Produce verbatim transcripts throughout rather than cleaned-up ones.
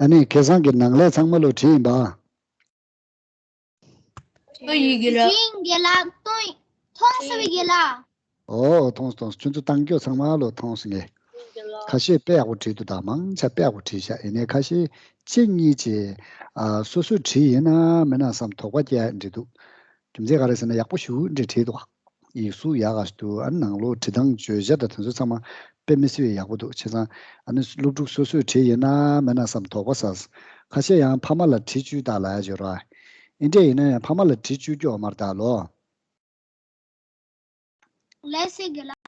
ཨ་ནི་ཁ་སང་གི་ནང་ལས་ཚང་མ་ལོ་བྲིས་ཡིན་པ། ཨོ་ཡི་གི་ལ། ཡིན་གི་ལ། ཏོང་ཐོང་ས་བི་གི་ལ། ཨོ་ཐོང་ཐོང་ཁྱོད་ཚོ་བཏང་རྒྱུ་ཚང་མ་ལོ་ཐོང་སོང་ངས། ཁ་ཤས་དཔེ་ཡག་པོ་བྲིས་འདུག་ད་མང་ཆ་དཔེ་ཡག་པོ་བྲིས་ཤག་ཡིན་ནའི་ཁ་ཤས་གཅིག་གཉིས་ཀྱིས་ཨ་སོ་སོས་བྲིས་ཡིན་ན་མིན་ན་བསམ་དོགས་པ་སྐྱེ་ཡ་འདྲི་འདུག་རྒྱུ་མཚན་ག་རེ་ཟེར་ན་ཡག་པོ་ཞེ་པོ་འདྲ་བྲིས་འདུག་ཡིག་གཟུགས་ཡག་ག་ཞིག་འདུག་ཨ་ནི་ནང་ལོགས་བྲིས་སྟངས་བརྗོད་བྱ་དང་དེ་ཚོ་ཚང་མ་དཔེ་མི་སྲིད་པའི་ཡག་པོ་འདུག་བྱས་ཙང་ཨ་ནི་སློབ་ཕྲུག་སོ་སོས་བྲིས་ཡིན་ན་མིན་ན་བསམ་དོགས་པ་ཟ། ཁ་ཤས་ཡང་ཕ་མ་ལ་བྲིས་བཅུག་དང་ལབ་ཡ་ཡོད་རེད་བ། ཨིན་འདྲས་ཡིན་ན་ཡང་ཕ་མ་ལ་བྲིས་བཅུག་རྒྱུ་ཡོད་མ་རེད་ད་ལོ། ལགས་སེ་རྒན་ལགས།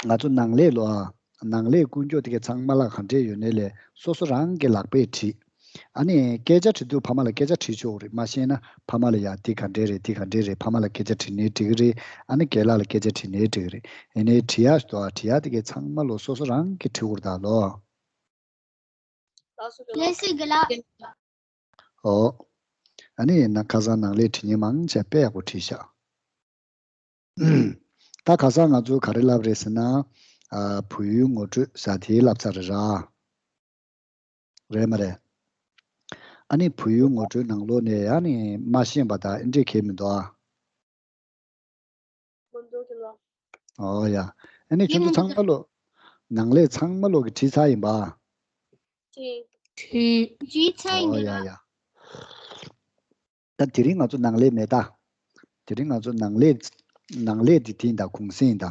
ང་ཚོ་ནང་ལས་ལོ་ཨ། ནང་ལས་ཀུན་སྤྱོད་དེ་གའི་ཚང་མ་ལ་ག་འདྲས་ཡོད་ནའི་ལས་སོ་སོ་རང་གི་ལག་པས་བྲིས། ཨ་ནི་སྐད་ཆ་དྲི་དུས་ཕ་མ་ལ་སྐད་ཆ་དྲིས་ཆོག་རེད། མ་ཤེས་ན་ཕ་མ་ལ་ཡ་འདི་ག་འདྲས་རེད་འདི་ག་འདྲས་རེད། ཕ་མ་ལ་སྐད་ཆ་དྲིས་ནའི་འགྲིག་གི་རེད། ཨ་ནི་རྒན་ལགས་ལ་སྐད་ཆ་དྲིས་ནའི་འགྲིག་གི་རེད། ཡིན་ནའི་དྲི་ཡ་ཞིག་འདུག་ཨ། དྲི་ཡ་དེ་གའི་ཚང་མ་ལོ་སོ་སོ་རང་གིས་དྲི་དགོས་རེད་ད་ལོ། ལགས་སེ་རྒན་ལགས། ཨོ། ཨ་ནི་ཡིན་ན་ཁ་སང་ནང་ལས་བྲིས་མཁན་མང་ཆེ་དཔེ་ཡག་པོ་བྲིས་ཤག་ད་ཁ་སང་ང་ཚོ་ག་རེ་ལབ་རེད་ཟེར་ན། ཨ། བོད་ཡིག་ངོ་སྤྲོད་ཟེར་དེ་ལབ་ཚར་རེད་ར། རེད་མ་རེད། ཨ་ནི་བོད་ཡིག་ངོ་སྤྲོད་ནང་ལོགས་ནས་ཨ་ནི་མ་ཤེས་པ་དང་ཨེ་འདྲས་གལ་མི་འདུག་ཨ། མི་འདུག་གི་ལ། ཨོ་ཡ། ཨ་ནི་ཁྱོད་ཚོ་ཚང་མ་ལོ། ནང་ལས་ཚང་མ་ལོ་གི་བྲིས་ཚར་ཡིན་པ། བྲིས། བྲིས་ཚར་ཡིན་ཨོ་ཡ་ཡ། ད་དེ་རིང་ང་ཚོ་ནང་ལས་མེད་ད། དེ་རིང་ང་ཚོ་ནང་ལས། ནང་ལས་དེ་དེ་ཡིན་ད་གུང་སེང་ཡིན་ད།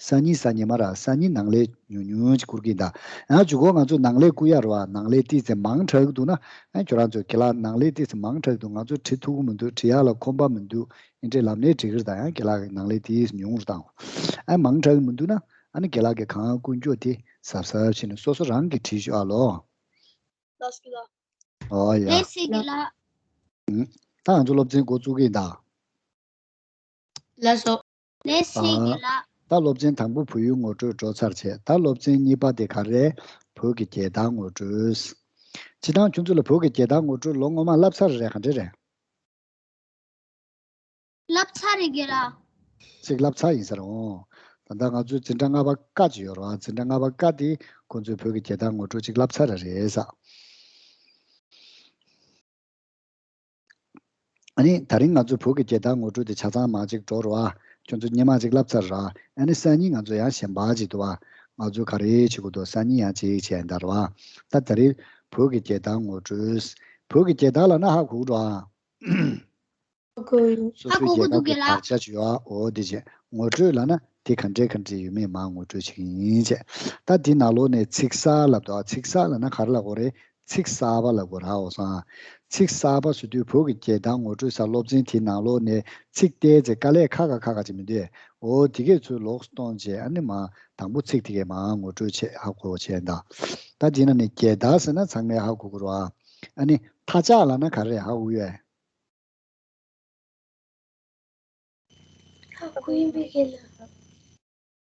སང་ཉིན་སང་ཉིན་མ་ར་སང་ཉིན་ནང་ལས་ཉུང་ཉུང་ཅིག་བསྐུར་གི་ཡིན་ད། ཡང་མཇུག་གོ་ང་ཚོ་ནང་ལས་བསྐུར་ཡ་རེད་བ། ནང་ལས་ཏིས་ཙེ་མང་དྲགས་འདུག་ན། ཨ་ཁྱོད་རང་ཚོ་རྒན་ལགས་ནང་ལས་ཏིས་ཙེ་མང་དྲགས་འདུག་ང་ཚོ་བྲིས་ཐུབ་ཀྱི་མི་འདུག་བྲིས་ཡ་ལ་ཁོམ་པ་མི་འདུག་ཨེ་འདྲས་ལབ་ནའི་འགྲིག་གི་རེད་ད། ཡང་རྒན་ལགས་ཀྱི་ནང་ལས་ཏིས་ཉུང་རུ་བཏང་། ཨ་མང་དྲགས་ཀྱི་མི་འདུག་ན། ཨ་ནི་རྒན་ལགས་ཀྱི་གང་ཀུན་སྤྱོད་དེ་གཟབ་གཟབ་བྱས་ནས་སོ་སོ་རང་གིས་བྲིས་ཤོག་ཨ་ལོ། ལགས་སོ་རྒན་ལགས། ཨོ་ཡ། ལགས་སོ་རྒན་ལགས། ད་ང་ཚོ་སློབ་ཚན་འགོ་བཙུགས་ཀྱི་ཡིན་ད། ལགས་སོ། ལགས་སོ་རྒན་ལགས། ད་སློབ་ཚན་དང་པོ་བོད་ཡིག་ངོ་སྤྲོད་འགྲོ་ཚར་བྱས། ད་སློབ་ཚན་གཉིས་པ་དེ་ག་རེ་རེད། བོད་ཀྱི་རྒྱལ་དར་ངོ་སྤྲོད། སྤྱིར་བཏང་ཁྱོད་ཚོ་ལ་བོད་ཀྱི་རྒྱལ་དར་ངོ་སྤྲོད་ལོ་སྔོན་མ་བསླབ་ཚར་རེད། ག་འདྲ་རེད། བསླབ་ཚར་རེད་རྒན་ལགས། ཅིག་བསླབ་ཚར་ཡིན་ས་རེད། འོང་། ད་ལྟ་ང་ཚོའི་འཛིན་གྲྭ་ལྔ་པ་ཀ་ཅིག་ཡོད་རེད་བ། འཛིན་གྲྭ་ལྔ་པ་ཀ་དེ་ཁོང་ཚོའི་བོད་ཀྱི་རྒྱལ་དར་ངོ་སྤྲོད་ཅིག་བསླབ་ཚར་རེད་ས། ཨ་ནི་ད་རིང་ང་ཚོ་བོད་ཀྱི་རྒྱལ་དར་ངོ་སྤྲོད་དེ་ཆ་ཚང་མ་ཅིག་འགྲོ་རེད་བ། ཁྱོད་ཚོ་སྔོན་མ་ཅིག་བསླབ་ཚར་རེད། ཨ་ནི་སང་ཉིན་ང་ཚོ་ཡང་གཞན་པ་ཅིག་འདུག་བ། ང་ཚོ་ག་རེ་བྱེད་དགོས་འདུག་སང་ཉིན་ཡང་ཅིག་བྱས་ཡིན་ད་རེད་བ། ད་ད་རེས་བོད་ཀྱི་རྒྱལ་དར་ངོ་སྤྲོད། བོད་ཀྱི་རྒྱལ་དར་ལབ་ན་ཧ་གོ་གི་འགྲོ་ཨ། ཧ་གོ་ཡོད། སོ་སོའི་རྒྱལ་ཁབ་ཀྱི་དར་ཆ་ཅིག་ཡོད་ཨ། འོ་དེ་བྱས་ངོ་སྤྲོད་ལབ་ན་དེ་ག་འདྲས་ག་འདྲས་ཡོད་མེད་མར་ངོ་སྤྲོད་བྱེད་ཀྱི་ཡིན་བྱས། ད་དེ་ནང་ལོགས་ནས་ཚིག་གསར་ལབ་འདུག་ཨ། ཚིག་གསར་ལབ་ན་ག་རེ་ལབ་དགོས་རེད། ཚིག་གསར་པ་ལབ་དགོས་རེད་ཨོ་སང་། ཚིག་གསར་པ་ཟེར་དུས་བོད་ཀྱི་རྒྱལ་དར་ངོ་སྤྲོད་ས་སློབ་ཚན་དེའི་ནང་ལོགས་ནས་ཚིག་བལྟས་ཚེ་དཀའ་ལས་ཁག་ཁག་ཁག་ཁག་ཅིག་མི་འདུག་འོ་དེ་གས་ཚུར་ལོགས་སུ་གཏོང་བྱས་ཨ་ནི་མ་དང་པོ་ཚིག་དེ་གས་མ་ངོ་སྤྲོད་བྱས་ཧ་གོ་བྱས་འདུག་ད་དེ་ན་ནི་རྒྱལ་དར་ཟེར་ན་ཚང་མས་ཧ་གོ་གི་རེད་ཨ། ཨ་ནི་མཐའ་ལྕགས་ལབ་ན་ག་རེ་ཧ་གོ་ཡོད། ཧ་གོ་ཡིན་པའི་རྒན་ལགས།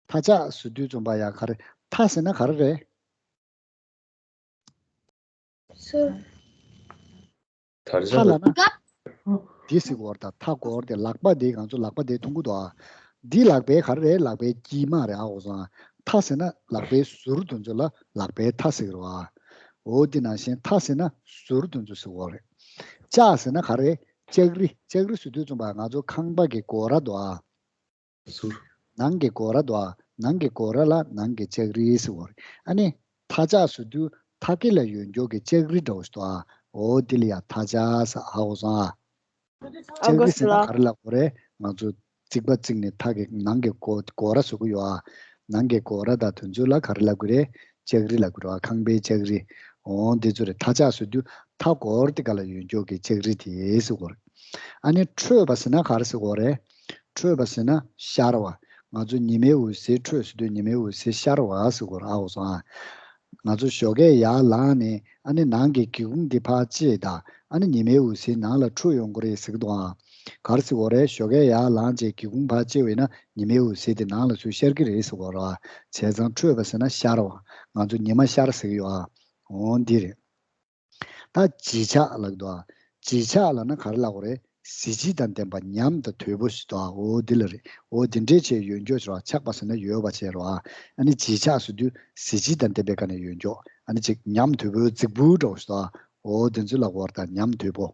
མཐའ་ལྕགས་ཟེར་དུས་ཙམ་པ་ཡ་ག་རེ། མཐའ་ཟེར་ན་ག་རེ་རེད། ཟུར། མཐའ་ལབ་ན། འདི་ཟེར་གོ་ར་ད་མཐའ་སྐོར་དེ་ལག་པ་དེ་ང་ཚོ་ལག་པ་དེ་མཐོང་གི་འདུག་ཨ། འདི་ལག་པའི་ག་རེ་རེད། ལག་པའི་དཀྱིལ་མ་རེད་ཨ། འོ་སོང་ཨ། མཐའ་ཟེར་ན་ལག་པའི་ཟུར་དེ་ཚོ་ལ་ལག་པའི་མཐའ་ཟེར་གི་རེད་ཨ། འོ་འདི་ནང་བཞིན་མཐའ་ཟེར་ན་ཟུར་དེ་ཚོ་ཟེར་གོ་རེད། ལྕགས་ཟེར་ན་ག་རེ། ལྕགས་རི། ལྕགས་རི་ཟེར་དུས་ཙམ་པ་ང་ཚོ་ཁང་པ་གི་སྒོ་ར་འདུག་ཨ། ཟུར། ནང་གི་སྒོ་ར་དང་ནང་གི་སྒོ་ར་ལ་ནང་གི་ལྕགས་རི་ཟེར་བ་རེད། ཨ་ནི་མཐའ་ལྕགས་ཟེར་དུས་མཐའ་སྐེ་ལ་ཡོད་འཇོག་གི་ལྕགས་རི་འདྲ་བོ་ཞིག་འདུག་ཨ། འོ་དེ་ལ་ཡ་མཐའ་ལྕགས་ཟེར་ཨ། འོ་སོང་ཨ། ལྕགས་རི་ཟེར་ན་ག་རེ་ལབ་དགོས་རེད། ང་ཚོ་རྩིག་པ་བརྩིགས་ནས་མཐའ་གི་ནང་གི་སྒོ་སྒོ་ར་བཟོ་གི་ཡོད་ཨ། ནང་གི་སྒོ་ར་དང་དེ་ཚོ་ལ་ག་རེ་ལབ་དགོས་རེད། ལྕགས་རི་ལབ་དགོས་རེད་ཨ། ཁང་པའི་ལྕགས་རི། འོ་འདི་ཚོ་རེད། མཐའ་ལྕགས་ཟེར་དུས་མཐའ་སྐོར་དེ་ག་ལ་ཡོད་འཇོག་གི་ལྕགས་རི་དེ་ཟེར་དགོས་རེད། ཨ་ནི་ཁྲོས་པ་ཟེར་ན་ག་རེ་ཟེར་དགོས་རེད། ཁྲོས་པ་ཟེར་ན་ཤར་བ། ང་ཚོ་ཉི་མའི་འོད་ཟེར་ཁྲོས་ཟེར་དུས་ཉི་མའི་འོད་ཟེར་ཤར་བ་ཟེར་དགོས་རེད་ཨ། འོ་སོང་ཨ། ང་ཚོ་ཞོགས་ཀས་ཡར་ལངས་ནས་ཨ་ནི་ནང་གི་སྒེའུ་ཁུང་འདི་ཕར་ཕྱེ་དང་ཨ་ནི་ཉི་མའི་འོད་ཟེར་ནང་ལ་འཁྲུག་ཡོང་གི་རེད་ཟེར་གི་འདུག་ཨ། ག་རེ་ཟེར་དགོས་རེད། ཞོགས་ཀས་ཡར་ལངས་རྗེས་སྒེའུ་ཁུང་ཕར་ཕྱེ་བས་ན་ཉི་མའི་འོད་ཟེར་དེ་ནང་ལ་ཚུར་ཤར་གི་རེད་ཟེར་དགོས་རེད་ཨ། བྱས་ཙང་ཁྲོས་པ་ཟེར་ན་ཤར་བ། ང་ཚོ་ཉི་མ་ཤར་ཟེར་གི་ཡོད་ཨ། འོ་འདི་རེད། ད་བརྗིད་ཆགས་ལབ་འདུག་ཨ། བརྗིད་ཆགས་ལབ་ན་ག་རེ་ལབ་དགོས་རེད། གཟི་བརྗིད་དང་ལྡན་པ་ཉམས་དང་དོད་པོ་ཞིག་ཏོ། འོ་འདི་ལ་རེད། འོ་འདི་འདྲའི་ཆེ་ཡོད་འཇོག་ཞིག་རོ། ཆགས་པ་ཟེར་ན་ཡོད་པ་བྱས་རོ། ཨ་ནི་བརྗིད་ཆགས་ཟེར་དུས་གཟི་བརྗིད་དང་ལྡན་པའི་སྒང་ནས་ཡོད་འཇོག་ཨ་ནི་ཅིག་ཉམས་དོད་པོའི་རྫིག་པོ་འདྲ་བོ་ཞིག་ཏོ། འོ་འདི་ཚོ་ལ་གོ་བར་དང་ཉམས་དོད་པོ།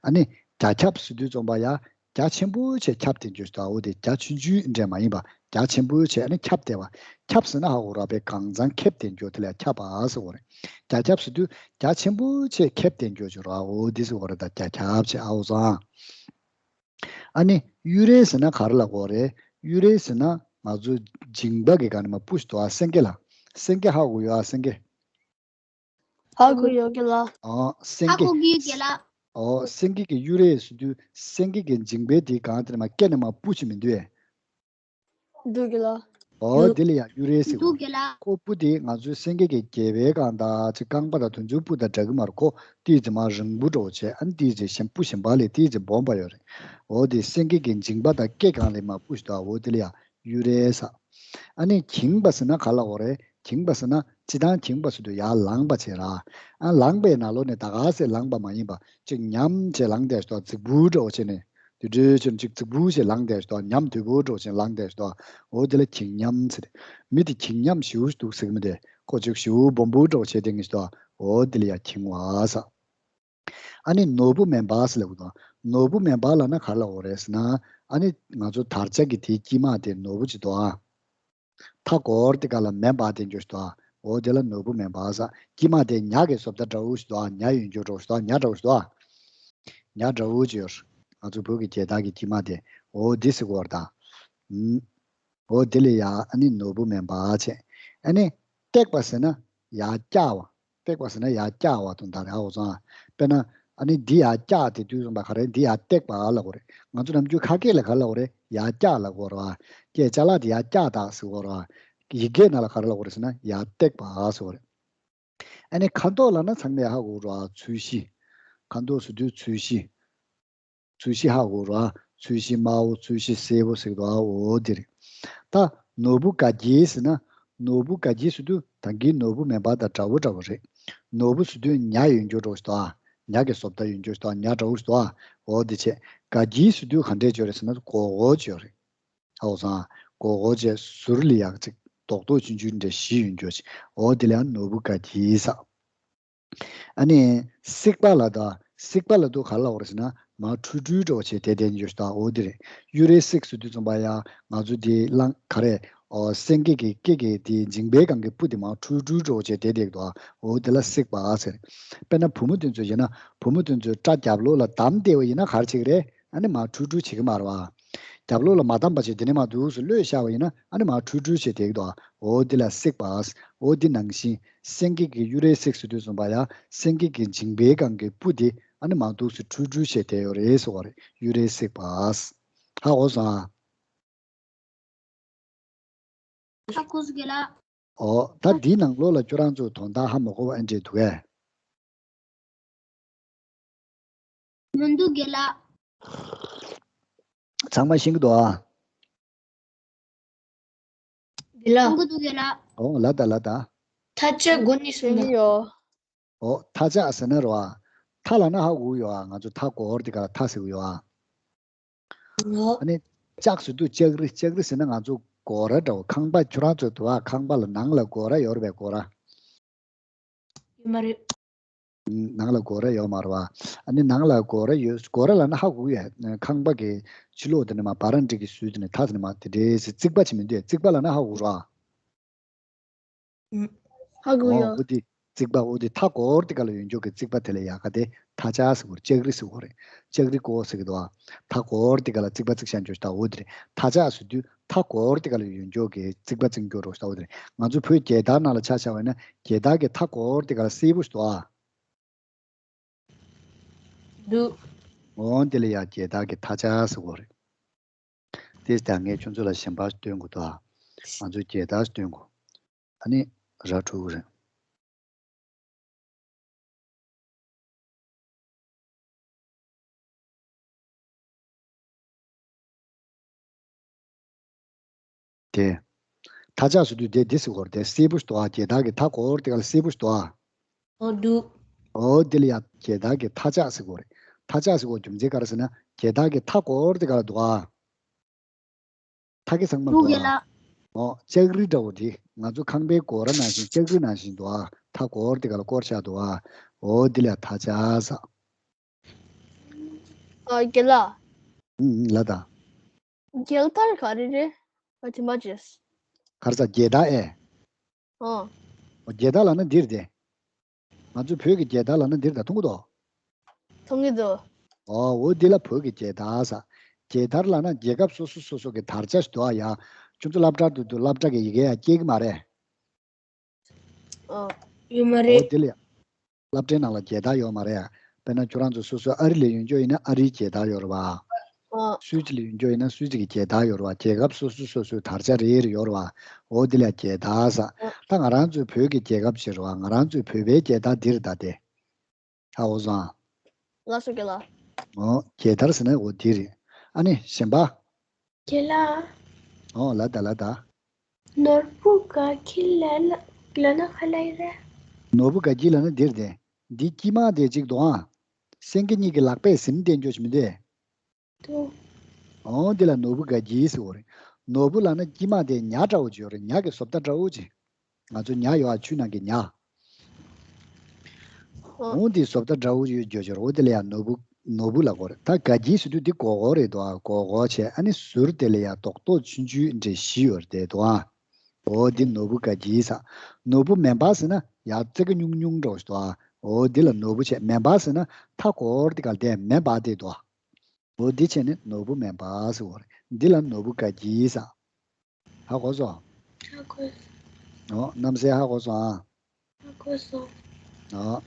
ཨ་ནི་རྒྱ་ཁྱབ་ཟེར་དུས་ཙམ་པ་ཡ། རྒྱ་ཆེན་པོ་ཆེ་ཁྱབ་བསྡད་འཇོག་ཞིག་ཏོ། འོ་དེ་རྒྱ་ཆུང་ཆུང་འདྲ་མ་ཡིན་པ། རྒྱ་ཆེན་པོ་ཆེ་ཨ་ནི་ཁྱབ་བསྡད་པ། ཁྱབ་ཟེར་ན་ཧ་གོ་ར་བའི་གང་ཚང་ཁེབས་བསྡད་འཇོག་དེ་ལ་ཁྱབ་པ་ཟེར་བ་རེད། རྒྱ་ཁྱབ་ཟེར་དུས་རྒྱ་ཆེན་པོ་ཆེ་ཁེབས་བསྡད་འཇོག་ཅིག་ར། འོ་འདི་ཟེར་བ་རེད། ད་རྒྱ་ཁྱབ་ཆེ་ཨའོ་ཙང་། ཨ་ནི་གཡུ་རལ་ཟེར་ན་ག་རེ་ལ་གོ་རེད། གཡུ་རལ་ཟེར་ན་ང་ཚོ་མཇིང་པ་གི་སྒང་ནས་མར་སྤུ་ཞིག་ཏོ། ཨ་སེང་གེ་ལ། སེང་གེ་ཧ་གོ་ཡོད། ཨ་སེང་གེ། ཧ་གོ་ཡོད་རྒན་ལགས། ཨོ་སེང་ཧ་གེ། གོ་གི་རྒན་ལགས། ཨོ་སེང་གེ་གི་གཡུ་རལ་ཟེར་དུས་སེང་གེ་གི་མཇིང་པའི་དེའི་སྒང་དེ་ནས་མར་སྐེ་ནས་མར་སྤུ་ཞིག་མི་འདུག་ཨེ། འདུག་རྒན་ལགས། ཨོ་འདུག་དེ་ལ་ཡང་གཡུ་རལ་ཟེར་འདུག་གོ། རྒན་ལགས། ཁོ་སྤུ་དེ་ང་ཚོའི་སེང་གེ་གི་སྐེད་པའི་སྒང་དང་ཅིག་རྐང་པ་དང་དུམ་ཆུང་སྤུ་དང་འདྲ་གི་མ་རེད། ཁོ་ཏིས་ཙི་མར་རིང་པོ་འདྲ་བོ་བྱས། ཨ་ནི་ཏིས་ཙི་གཞན་སྤུ་གཞན་པ་ལས་ཏིས་ཙི་སྦོམ་པ་ཡོད་རེད། འོ་དེ་སེང་གེ་གི་མཇིང་པ་དང་སྐེ་སྒང་ལ་མར་སྤུ་ཞིག་ཏོ། འོ་དེ་ལ་ཡང་གཡུ་རལ་ཟེར། ཨ་ནི་འགྱིང་བ་ཟེར་ན་ག་ལ་འོ་རེད། འགྱིང་བ་ཟེར་ན་སྤྱིར་བཏང་འགྱིང་བ་ཟེར་དུས་ཡར་ལངས་པ་བྱས་ར། ཨ་ལངས་པའི་ནང་ལོགས་ནས་ད་ག་སེ་ལངས་པ་མ་ཡིན་པ་ཅིག་ཉམས་བྱས་ལངས་བསྡད་ཞིག་ཏོ། རྫིག་པོ་འདྲ་བོ་བྱས་ནས་དེ་འདྲའི་ཆེན་ཅིག་རྫིག་པོ་བྱས་ལངས་བསྡད་ཞིག་ཏོ། ཉམས་དོད་པོ་འདྲ་བོ་བྱས་ལངས་བསྡད་ཞིག་ཏོ། འོ་དེ་ལ་འགྱིང་ཉམས་ཟེར། མི་དེ་འགྱིང་ཉམས་ཞེ་པོ་ཞིག་འདུག་ཟེར་གི་མི་དེ་ཁོ་ཅིག་ཞེ་པོ་སྦོམ་པོ་འདྲ་བོ་བྱས་བསྡད་མཁན་ཞིག་ཏོ། འོ་དེ་ལ་ཡང་འགྱིང་བ་ཟེར། ཨ་ནི་ནོར་བུ་མེ་འབར་ཟེར་ལབ་དགོས་དང་། ནོར་བུ་མེ་འབར་ལབ་ན་ག་ལ་འོ་རེད་ཟེར་ན། ཨ་ནི་ང་ཚོ་དར་ལྕོག་གི་དེའི་དཀྱིལ་མ་དེ་ནོར་བུ་ཅིག་འདུག་ཨ། མཐའ་སྐོར་དེ་ག་ལ་མེ་འབར་དེ་འཇོག་ཞིག་འདུག་ཨ། འོ་དེ་ལ་ནོར་བུ་མེ་འབར་ཟེར། དཀྱིལ་མ་དེ་ཉ་གི་བཟོ་ལྟ་འདྲ་བོ་ཞིག་འདུག་ཨ། ཉ་ཡོད་འཇོག་འདྲ་བོ་ཞིག་འདུག་ཨ། ཉ་འདྲ་བོ་ཞིག་འདུག་ཨ། ཉ་འདྲ་བོ་ཅིག་ཡོད། ང་ཚོ་བོད་ཀྱི་རྒྱལ་དར་གྱི་དཀྱིལ་མ་དེ། འོ་དེ་ཟེར་གོ་བར་དང་། ཨུམ། འོ་དེ་ལ་ཡ་ཨ་ནི་ནོར་བུ་མེ་འབར་བྱས། ཨ་ནི་བཏེགས་པ་ཟེར་ན་ཡར་བཀྱགས་པ། བཏེགས་པ་ཟེར་ན་ཡར་བཀྱགས་པ་དང་ད་རེ་ཧ་གོ་སོང་ཨ། དཔེར་ན་ཨ་ནི་འདི་ཡར་བཀྱགས་དེ་དུས་ཙམ་པ་ག་རེ་འདི་ཡར་བཏེགས་པ་ལབ་དགོས་རེད། ང་ཚོ་ནམ་རྒྱུན་ཁ་སྐད་ལ་ག་རེ་ལབ་དགོས་རེད། ཡར་བཀྱགས་ལབ་དགོས་རེད་བ། སྐད་ཅ་ལག་དེ་ཡར་བཀྱགས་དང་ཟེར་དགོས་རེད་བ། ཡིག་སྐད་ནང་ལ་ག་རེ་ལབ་དགོས་རེད་ཟེར་ན་ཡར་བཏེགས་པ་ཟེར་དགོས་རེད། ཨ་ནི་ཁ་མདོག་ལབ་ན་ཚང་མས་ཧ་གོ་རེད་བ། ཚོས་གཞི། ཁ་མདོག་ཟེར་དུས་ཚོས་གཞི། ཚོས་གཞི་ཧ་གོ་ར། ཚོས་གཞི་དམར་པོ་ཚོས་གཞི་སེར་པོ་ཟེར་གི་འདུག་ཨ། འོ་དེ་རེད། ད་ནོར་བུ་དགའ་སྐྱིད་ཟེར་ན། ནོར་བུ་དགའ་སྐྱིད་ཟེར་དུས་ད་གིན་ནོར་བུ་མེ་འབར་དང་འདྲ་བོ་འདྲ་བོ་རེད། ནོར་བུ་ཟེར་དུས་ཉ་ཡོད་འཇོག་འདྲ་བོ་ཞིག་འདུག་ཨ། ཉ་གི་བཟོ་ལྟ་ཡོད་འཇོག་ཞིག་འདུག་ཨ། ཉ་འདྲ་བོ་ཞིག་འདུག་ཨ། འོ་དེ་བྱས། དགའ་སྐྱིད་ཟེར་དུས་ག་འདྲས་འཇོག་རེད་ཟེར་ན་སྒོར་སྒོར་འཇོག་རེད། ཨའོ་སང་། སྒོར་སྒོར་བྱས་ཟུར་ལ་ཡག་ཅིག་རྡོག་རྡོག་ཆུང་ཆུང་འདྲ་བཞི་ཡོད་འཇོག་ཅིག་འོ་དེ་ལ་ཡང་ནོར་བུ་དགའ་སྐྱིད་ཟེར། ཨ་ནི་སྲེག་པ་ལ་ད། སྲེག་པ་ལ་དུ་ག་ལ་འོ་རེད་ཟེར་ན་མར་འཁྲུལ་འཁྲུལ་འདྲ་བོ་བྱས་དེ་དེ་འཇོག་ཞིག་འདུག་འོ་དེ་རེད། གཡུ་རལ་སྲེག་ཟེར་དུས་ཙམ་པ་ཡ་ང་ཚོ་དེ་གླང་ག་རེ། ཨོ་སེང་གེ་གི་སྐེ་གི་དེ་མཇིང་པའི་སྒང་གི་སྤུ་དེ་མར་འཁྲུལ་འཁྲུལ་འདྲ་བོ་བྱས་དེ་དེ་འདུག་འོ་དེ་ལ་སྲེག་པ་ཟེར། དཔེར་ན་བུ་མོ་དེ་ཚོ་ཡིན་ན་བུ་མོ་དེ་ཚོ་སྐྲ་རྒྱབ་ལོགས་ལ་བསྡམས་བསྡད་པ་ཡིན་ན་ག་རེ་བྱེད་ཀྱི་རེད། ཨ་ནི་མར་འཁྲུལ་འཁྲུལ་བྱེད་ཀྱི་མ་རེད་བ། རྒྱབ་ལོགས་ལ་མ་བསྡམས་པ་བྱས་དེ་ནས་མར་འདུག་སེ་གློད་བཞག་པ་ཡིན་ན་ཨ་ནི་མར་འཁྲུལ་འཁྲུལ་བྱས་དེ་འདུག་འོ་འདི་ལ་སྲེག་པ། འོ་འདི་ནང་བཞིན་སེང་གེ་གི་གཡུ་རལ་སྲེག་ཟེར་དུས་ཙམ་པ་ཡ་སེང་གེ་གི་མཇིང་པའི་སྒང་གི་སྤུ་དེ་ཨ་ནི་མར་འདུག་སེ་འཁྲུལ་འཁྲུལ་བྱས་དེ་ཡོད་རེད་ཟེར་བ་རེད། གཡུ་རལ་སྲེག་པ། ཧ་གོ་སོང་ཨ། ཧ་གོ་སོང་རྒན་ལགས། ཨོ་ད་འདིའི་ནང་ལོགས་ལ་ཁྱོད་རང་ཚོ་དོན་དག་ཧ་མ་གོ་བ་ཨེ་འདྲས་འདུག་གས། མི་འདུག་རྒན་ལགས། ཚང་མ་ཤེས་ཀྱི་འདུག་ཨ། རྒན་ལགས། ཤེས་ཀྱི་འདུག་རྒན་ལགས། ཨོ་ལ་ད་ལ་ད། མཐའ་ལྕགས་མགོ་ནས་གསུངས་ཤེས་ཀྱི་དང་། ཡོད། ཨོ་མཐའ་ལྕགས་ཟེར་ན་རོ་ཨ། མཐའ་ལ་ན་ཧ་གོ་ཡོད་ཨ། ང་ཚོ་མཐའ་སྐོར་དེ་ག་ལ་མཐའ་ཟེར་གི་ཡོད་ཨ། ཨོ། ཨ་ནི་ལྕགས་ཟེར་དུས་ལྕགས་རི། ལྕགས་རི་ཟེར་ན་ང་ཚོ་སྒོ་ར་འདྲ་བོ། ཁང་པ་ཁྱོད་རང་ཚོ་དུ་བ་ཁང་པ་ལ་ནང་ལ་སྒོ་ར་ཡོད་རེད་པས། སྒོ་ར། ཡོད་མ་རེད། ནང་ལ་སྒོ་ར་ཡོད་མ་རེད་བ། ཨ་ནི་ནང་ལ་སྒོ་ར་ཡོད། སྒོ་ར་ལབ་ན་ཧ་གོ་ཡ། ཁང་པ་གི་ཕྱི་ལོགས་དེ་ནས་མར་བ་རན་ཌ་གི་ཟུར་དེ་ནས་མཐའ་དེ་ནས་མར་དེ་འདྲའི་རྩིག་པ་ཅིག་མི་འདུག་རྩིག་པ་ལབ་ན་ཧ་གོ་ར། ཧ་གོ་ཡ། ཨོ་འོ་དེ་རྩིག་པ། འོ་དེ་མཐའ་སྐོར་དེ་ག་ལ་ཡོད་འཇོག་གི་རྩིག་པ་དེ་ལ་ཡ་ག་དེ་མཐའ་ལྕགས་ཟེར་གོ་རེད། ལྕགས་རི་ཟེར་གོ་རེད། ལྕགས་རི་སྐོར་ཟེར་གི་འདུག་བ། མཐའ་སྐོར་དེ་ག་ལ་རྩིག་པ་རྩིག་བཞག་འཇོག་ཞིག་འོ་དེ་རེད། མཐའ་ལྕགས་ཟེར་དུས་མཐའ་སྐོར་དེ་ག་ལ་ཡོད་འཇོག་གི་རྩིག་པ་རྩིག་འཇོག་རོགས་ཞིག་འོ་དེ་རེད། ང་ཚོ་བོད་རྒྱལ་དར་ནང་ལ་ཆ་བཞག་པ་ཡིན་ན་རྒྱལ་དར་གི་མཐའ་སྐོར་དེ་ག་ལ་སེར་པོ་ཞིག་འདུག་བ། འདུག་འོ་འདི་ལ་ཡ་རྒྱལ་དར་གྱི་མཐའ་ལྕགས་ཟེར་གོ་རེད། དེ་ལྟར་ངས་ཁྱོད་ཚོ་ལ་གཞན་པ་སྟོན་དགོས་འདུག་ཨ། ང་ཚོའི་རྒྱལ་དར་སྟོན་དགོས། ཨ་ནི་ར་འཕྲོད་ཀྱི་རེད། དེ། མཐའ་ལྕགས་ཟེར་དུས་དེ་འདི་ཟེར་གོ་རེད། དེ་སེར་པོ་ཞིག་འདུག་ཨ། རྒྱལ་དར་གྱི་མཐའ་སྐོར་དེ་ག་ལ་སེར་པོ་ཞིག་འདུག་ཨ། ཨོ་འདུག་ཨོ་དེ་ལ་ཡ་རྒྱལ་དར་གྱི་མཐའ་ལྕགས་ཟེར་གོ་རེད། མཐའ་ལྕགས་ཟེར་གོ་རྒྱུ་མཚན་ག་རེ་ཟེར་ན་ རྒྱལ་དར་གྱི་མཐའ་སྐོར་དེ་ག་ལ་འདུག་ཨ། མཐའ་གི་ཚང་མ་འདུག་ཨ། འདུག་གི་ལ། ཨོ། ལྕགས་རི་འདྲ་བོ་དེ་ང་ཚོ་ཁང་པའི་སྒོ་ར་ནང་བཞིན་ལྕགས་རི་ནང་བཞིན་འདུག་ཨ། མཐའ་སྐོར་དེ་ག་ལ་སྐོར་བཞག་འདུག་ཨ། ཨོ་དེ་ལ་མཐའ་ལྕགས་ཟེར། ཨ། རྒན་ལགས། ཨུ་ཨུ། ལ་ད། རྒྱལ་དར་ག་རེ་རེད། ང་དེ་མ་བརྗེད། ག་རེ་ཟ། རྒྱལ་དར་ཨེ། ཨོ། ཨོ། རྒྱལ་དར་ལབ་ན་འདིར་དེ། ང་ཚོའི་བོད་ཀྱི་རྒྱལ་དར་ལབ་ན་འདིར་ད་མཐོང་གི་འདུག་མཐོང་གི་འདུག་ཨོ། འོ་འདི་ལ་བོད་ཀྱི་རྒྱལ་དར་ཟེར། རྒྱལ་དར་ལབ་ན་རྒྱལ་ཁབ་སོ་སོ་སོ་སོ་གི་དར་ཆ་ཞིག་འདུག་ཨ། ཡ། ཁྱོད་ཚོ་སློབ་གྲྭ་དུ་དུ་སློབ་གྲྭ་གི་ཡི་གེ་ཡ་སྐྱེལ་གི་མ་རེད། ཨ། ཡོད་མ་རེད། འོ་དེ་ལ་ཡ། སློབ་གྲྭའི་ནང་ལ་རྒྱལ་དར་ཡོད་མ་རེད་ཡ། དཔེར་ན་ཁྱོད་རང་ཚོ་སོ་སོ་ཨ་རི་ལ་ཡོད་འཇོག་ཡིན་ན་ཨ་རིའི་རྒྱལ་དར་ཡོད་རེད་བ། ཨ། སུད་སི་ལ་ཡོད་འཇོག་ཡིན་ན་སུད་སི་གི་རྒྱལ་དར་ཡོད་རེད་བ། རྒྱལ་ཁབ་སོ་སོ་སོ་སོའི་དར་ཆ་རེ་རེ་ཡོད་རེད་བ། འོ་དེ་ལ་ཡ་རྒྱལ་དར་ཟེར། ཨ། ད་ང་རང་ཚོའི་བོད་ཀྱི་རྒྱལ་ཁབ་ཅིག་རེད་བ། ང་རང་ཚོའི་བོད་པའི་རྒྱལ་དར་འདི་རེད་ད་དེ། ཧ་གོ་སོང་ཨ། ལགས་སོ་རྒན་ལགས། ཨོ། རྒྱལ་དར་ཟེར་ན་འོ་དེ་རེད། ཨ་ནི་གཞན་པ། རྒན་ལགས། ཨོ་ལ་ད་ལ་ད། ནོར་བུ་དགའ་སྐྱིད་ལ་ལ་ལ་ན་ག་ལ་ཡི་རེད། ནོར་བུ་དགའ་སྐྱིད་ལ་ན་འདིར་དེ། འདི་སྐྱིད་མ་དེ་གཅིག་འདུག་ཨ། སེང་གེ་གཉིས་ཀྱི་ལག་པས་ཟིན་བསྟན་འཇོག་ཞིག་མི་འདུག་དུ། ཨོ་འདི་ལ་ནོར་བུ་དགའ་སྐྱིད་ཟེར་བ་རེད། ནོར་བུ་ལབ་ན་སྐྱིད་མ་དེ་ཉ་འདྲ་བོ་ཅིག་ཡོད་རེད། ཉ་གི་བཟོ་ལྟ་འདྲ་བོ་ཅིག་ང་ཚོ་ཉ་ཡོད་ཨ། ཆུ་ནང་གི་ཉ། ཨོ། འོ་འདི་བཟོ་ལྟ་འདྲ་བོ་ཡོད་འཇོག་འཇོག་འོ་དེ་ལ་ཡང་ནོར་བུ་ནོར་བུ་ལབ་དགོས་རེད། ད་དགའ་སྐྱིད་ཟེར་དུས་འདི་སྒོར་སྒོར་རེད་དོ་ཨ། སྒོར་སྒོར་བྱས། ཨ་ནི་ཟུར་དེ་ལ་ཡང་རྡོག་རྡོག་ཆུང་ཆུང་འདྲ་བཞི་ཡོད་རེད་དོ་ཨ། འོ་འདི་ནོར་བུ་དགའ་སྐྱིད་ཟེར། ནོར་བུ་མེ་འབར་ཟེར་ན་ཡང་རྩེ་ག་ཉུང་ཉུང་འདྲ་བོ་ཞིག་དོ་ཨ། འོ་འདི་ལ་ནོར་བུ་བྱས། མེ་འབར་ཟེར་ན་མཐའ་སྐོར་དེ་ག་ལ་དེ་མེ་འབར་དེ་དོ་ཨ། འོ་འདི་བྱས་ནས་ནོར་བུ་མེ་འབར་ཟེར་བ་རེད། འདི་ལ་ནོར་བུ་དགའ་སྐྱིད་ཟེར། ཧ་གོ་སོང་། ཧ་གོ། ཨོ་རྣམ་གསལ་ཧ་གོ་སོང་ཨ། ཧ་གོ་སོང་། ཨོ།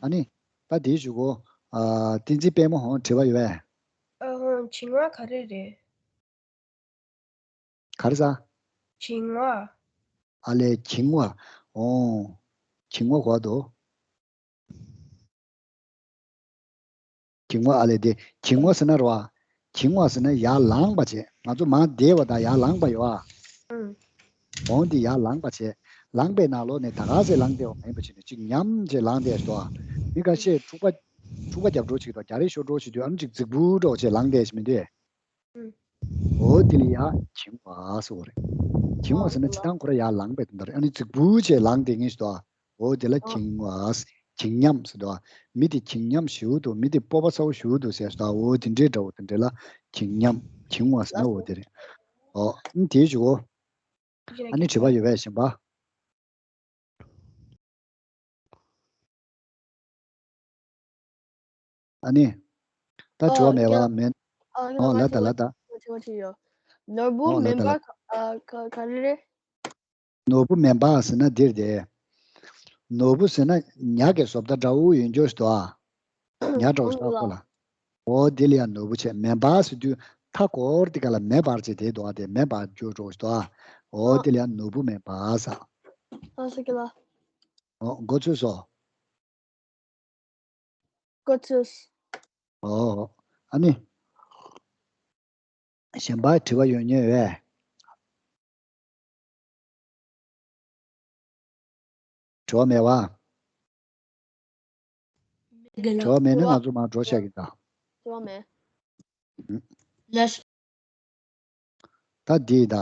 ཨ་ནི། ད་དེའི་གཞུག་གུ། ཨ། བསྟན་འཛིན་པད་མ་ཧོང་དྲི་བ་ཡོད་པས། ཨ་ཧོང་བྱིང་བ་ག་རེ་རེད། ག་རེ་ཟ། བྱིང་བ། ཨ་ལས་བྱིང་བ། ཨོ། བྱིང་བ་གོ་དོ། བྱིང་བ་ཨ་ལས་དེ། བྱིང་བ་ཟེར་ན་རེད་བ། བྱིང་བ་ཟེར་ན་ཡར་ལངས་པ་བྱས། ང་ཚོ་མར་བསྡད་པ་དང་ཡར་ལངས་པ་ཡོད་ཨ། ཨང་། འོང་དེ་ཡར་ལངས་པ་བྱས། ལངས་པའི་ནང་ལོགས་ནས་ད་ག་ཟེ་ལངས་བསྡད་པ་མིན་པ་བྱས་ནས་ཅིག་ཉམས་བྱས་ལངས་བསྡད་ཤག་ཨ། མི་ཁ་ཤས་འཁྲུག་པ། འཁྲུག་པ་རྒྱབ་འགྲོ་བྱེད་དོ། རྒྱ་རེ་ཤོར་འགྲོ་བྱེད་དུས་ཨ་ནི་ཅིག་རྫིག་པོ་འགྲོ་བྱས་ལངས་བསྡད་ཤག་མི་འདུག་ཨེ། ཨང་། འོ་དེ་ལ་ཡར་བྱིང་བ་ཟེར་བ་རེད། བྱིང་བ་ཟེར་ན་ཨང་། སྤྱིར་བཏང་ཁོ་ར་ཡར་ལངས་པའི་དོན་དག་རེད། ཨ་ནི་རྫིག་པོ་བྱས་ལངས་བསྡད་མཁན་ཞིག་འདུག་ཨ། འོ་དེ་ལ་ཨང་། བྱིང་བ། བྱིང་ཉམས་ཟེར་འདུག་ཨ། མི་དེ་བྱིང་ཉམས་ཞེ་པོ་འདུག་མི་དེ་སྤོབས་པ་ཚ་པོ་ཞེ་པོ་འདུག་ཟེར་ཞིག་འདུག་ཨ། འོ་དེ་འདྲའི་འདྲ་བོ་དེ་འདྲ་ལ་བྱིང་ཉམས། བྱིང་བ་ཟེར་ན་འོ་དེ་རེད། འོ། ཨ་ནི་དེའི་གཞུག་གུ། ཨ་ནི་དྲི་བ་ཡོད་པས་གཞན་པ། ཨ་ནི། ད་དྲི་བ་ཨོ་མེད་པ་ཡ། མེད། ཨ་ང་ཨོ་ལ་ང་ད་ལ་ད། དྲི་བ་དྲི་ཡོད། ནོར་བུ་ཨོ་ལ་མེ་ད་ལ། འབར་ག་ཨ་ག་ག་རེ་རེད། ནོར་བུ་མེ་འབར་ཟེར་ན་འདིར་དེ། ནོར་བུ་ཟེར་ན་ཉ་གི་བཟོ་ལྟ་འདྲ་བོ་ཡིན་འཇོག་ཞིག་འདུག་ཨ། ཉ་འདྲ་བོ་ཞིག་ཨོ་ལ། ཨོ་དེ་ལ་ཡང་ནོར་བུ་བྱས། མེ་འབར་ཟེར་དུས་མཐའ་སྐོར་དེ་ག་ལ་མེ་འབར་བྱས་དེ་འདུག་ཨ། དེ་མེ་འབར་འཇོག་འཇོག་ཞིག་འདུག་ཨ། ཨོ་ཨོ། དེ་ལ་ཡང་ནོར་བུ་མེ་འབར་ཟེར། ཨོ་ས་ཀི་ལ། ཨོ་མགོ་ཚོས་སོ། མགོ་ཚོས། ཨོ། ཨ་ནི། གཞན་པ་དྲི་བ་ཡོད་མཁན་ཡོད། དྲི་བ་མེད་པ། དྲི་བ་མེད་ན་ང་ཚོ་མར་འགྲོ་བྱ་གི་ད། དྲི་བ་མེད། ལགས། ད་འདི་ད།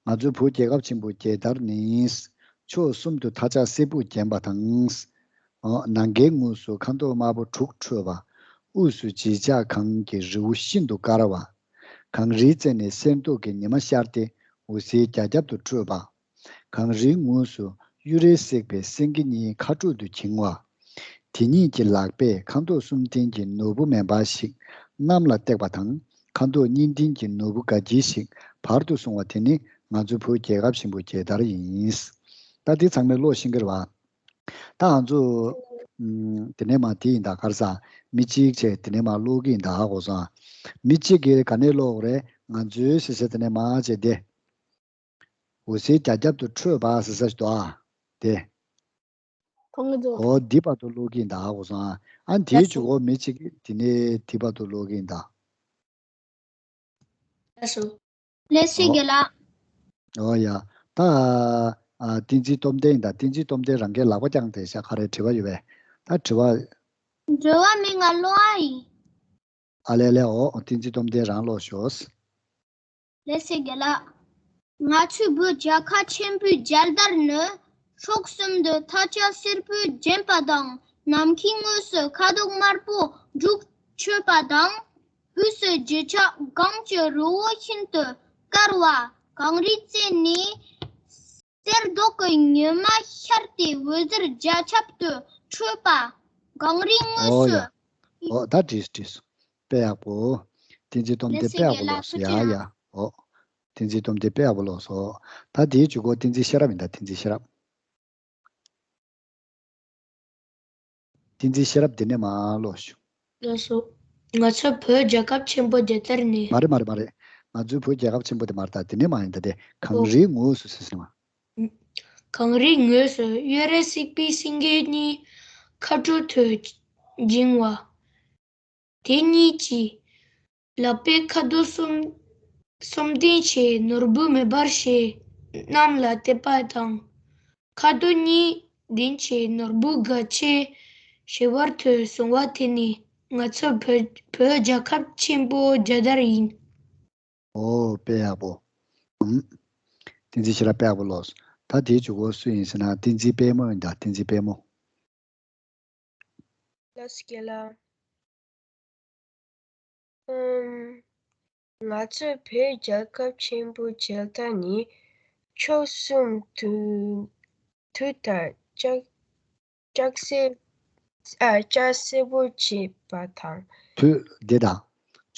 ང་ཚོའི་བོད་རྒྱལ་ཁབ་ཆེན་པོའི་རྒྱལ་དར་ནི། ཕྱོགས་གསུམ་དུ་མཐའ་ལྕགས་སེར་པོས་བརྒྱན་པ་དང་། ཨོ། ནམ་མཁའི་ངོས་སུ་ཁ་དོག་དམར་པོ་དྲུག་འཕྲོས་པ། དབུས་སུ་བརྗིད་ཆགས་གངས་ཀྱི་རི་བོ་ཤིན་ཏུ་དཀར་བ། གངས་རིའི་རྩེ་ནས་གསེར་མདོག་གི་ཉི་མ་ཤར་ཏེ་འོད་ཟེར་རྒྱ་ཁྱབ་ཏུ་འཕྲོས་པ། གངས་རིའི་ངོས་སུ་གཡུ་རལ་བསྲེགས་པའི་སེང་གེ་གཉིས་ཁ་སྤྲོད་དུ་བྱིང་བ། དེ་གཉིས་ཀྱི་ལག་པས་ཁ་མདོག་གསུམ་ལྡན་གྱི་ནོར་བུ་མེ་འབར་ཞིག་གནམ་ལ་བཏེགས་པ་དང་། ཁ་མདོག་གཉིས་ལྡན་གྱི་ནོར་བུ་དགའ་སྐྱིད་ཞིག་བར་དུ་སོང་བ་དེ་ནི་ང་ཚོའི་བོད་རྒྱལ་ཁབ་ཆེན་པོའི་རྒྱལ་དར་ཡིན། ད་འདི་ཚང་མས་ཀློག་ཤེས་ཀྱི་རེད་བ། ད་ང་ཚོ། ཨམ། དེ་ནས་མར་དེ་ཡིན་ད་ག་རེ་ཟ། མི་གཅིག་བྱས་དེ་ནས་མར་ཀློག་གི་ཡིན་ད་ཧ་གོ་སོང་ཨ། མི་གཅིག་གིས་ག་ནས་ཀློག་རེད། ང་ཚོའི་ཟེར་ས་དེ་ནས་མར་བྱས་ཏེ། འོད་ཟེར་རྒྱ་ཁྱབ་ཏུ་འཕྲོས་པ་ཟེར་ས་ཞིག་འདུག་ཨ། དེ། མཐོང་གི་འདུག་ཨོ་འདི་བར་དུ་ཀློག་གི་ཡིན་ད་ཧ་གོ་སོང་ཨ། ཨ་འདིའི་ལགས་སོ། མཇུག་གོ་མི་གཅིག་གིས་དེ་ནས་དེ་བར་དུ་ཀློག་གི་ཡིན་ད། ལགས་སོ། ལགས་སོ་ཨོ། རྒན་ལགས། ཨོ་ཡ། ད། ཨ། བསྟན་འཛིན་སྟོབས་ལྡན་ཡིན་ད། བསྟན་འཛིན་སྟོབས་ལྡན་རང་གིས་ལག་པ་བརྐྱངས་བསྡད་ཤག་ག་རེ་དྲི་བ་ཡོད་པས། ད་དྲི་བ། འགྲོ་བ་མི་ང་ཀློག་ཨ་ཡིན། ཨ་ལེ་ལེ། འོ་བསྟན་འཛིན་སྟོབས་ལྡན་རང་ལོག་ཤོག། ལགས་སེ་རྒན་ལགས། ང་ཚོའི་བོད་རྒྱལ་ཁབ་ཆེན་པོའི་རྒྱལ་དར་ནི་ཕྱོགས་གསུམ་དུ་ཐག་བཅད་སེར་པོས་བརྒྱན་པ་དང་། ནམ་མཁའི་ངོས་སུ་ཁ་དོག་དམར་པོ་འབྲུག་མཆོད་པ་དང་། དབུས་སུ་རྒྱུ་ཆ་གངས་ཀྱི་རི་བོ་བཞིན་དུ་དཀར་བ། གངས་རིའི་རྩེ་ནས་གསེར་མདོག་གི་ཉི་མ་ཤར་ཏེ་འོད་ཟེར་རྒྱ་ཁྱབ་ཏུ་འཕྲོས་པ། གངས་རིའི་ངོས་ཨོ་ཡ། སུ། ཨོ་ད་བྲིས་བྲིས་སོང་། དཔེ་ཡག་པོ། བསྟན་འཛིན་སྟོབས་ལྡན། ལགས་སེ་དཔེ་ཡག་པོ་རྒན་ལགས། ལོག་སོང་། ཡ་ཡ། ཨོ། བསྟན་འཛིན་སྟོབས་ལྡན་དཔེ་ཡག་པོ་ལོག་སོང་། ད་དེའི་མཇུག་གོ་བསྟན་འཛིན་ཤེས་རབ་ཡིན། ད་བསྟན་འཛིན་ཤེས་རབ། བསྟན་འཛིན་ཤེས་རབ་འདི་ནས་མར་ཀློག་ཞུ། ལགས་སོ། ང་ཚོ་བོད་རྒྱལ་ཁབ་ཆེན་པོ་འདི་ལྟར་ནི། མ་རེད་མ་རེད་མ་རེད། ང་ཚོའི་བོད་རྒྱལ་ཁབ་ཆེན་པོ་དེ་མ་རེད། ད་དེ་ནས་མར་ཡིན། ད་དེ་གངས་རིའི་ངོས་སུ་ཟེར་སོང་བ། གངས་རིའི་ངོས་སུ་གཡུ་རལ་གསིག་པའི་སེང་གེ་གཉིས་ཁ་སྤྲོད་དུ་འགྱིང་བ། དེ་གཉིས་ཀྱི་ལག་པའི་ཁ་དོག་གསུམ་གསུམ་ལྡན་གྱི་ནོར་བུ་མེ་འབར་ཞིག་གནམ་ལ་བཏེགས་པ་དང་། ཁ་དོག་གཉིས་ལྡན་གྱི་ནོར་བུ་ག་ཆེ་ཞེ་བར་དུ་བཟུང་བ་དེ་ནི་ང་ཚོ་བོད་བོད་རྒྱལ་ཁབ་ཆེན་པོའི་རྒྱལ་དར་ཡིན། ཨོ་དཔེ་ཡག་པོ། ཨུམ། བསྟན་འཛིན་ཤེས་རབ་དཔེ་ཡག་པོ་ལོག་སོང་། ད་དེའི་མཇུག་གོ་སུ་ཡིན་ཟེར་ན་བསྟན་འཛིན་དཔལ་མོ་ཡིན། ད་བསྟན་འཛིན་དཔལ་མོ། ལགས་སོ་རྒན་ལགས། ཨུམ། ང་ཚོ་བོད་རྒྱལ་ཁབ་ཆེན་པོའི་རྒྱལ་དར་ནི་ཕྱོགས་གསུམ་དུ་དུས་ལྟར་ལྕགས་ལྕགས་སེར་ཨ་ལྕགས་སེར་པོ་བྱས་པ་དང་། དུས་འདི་དང་།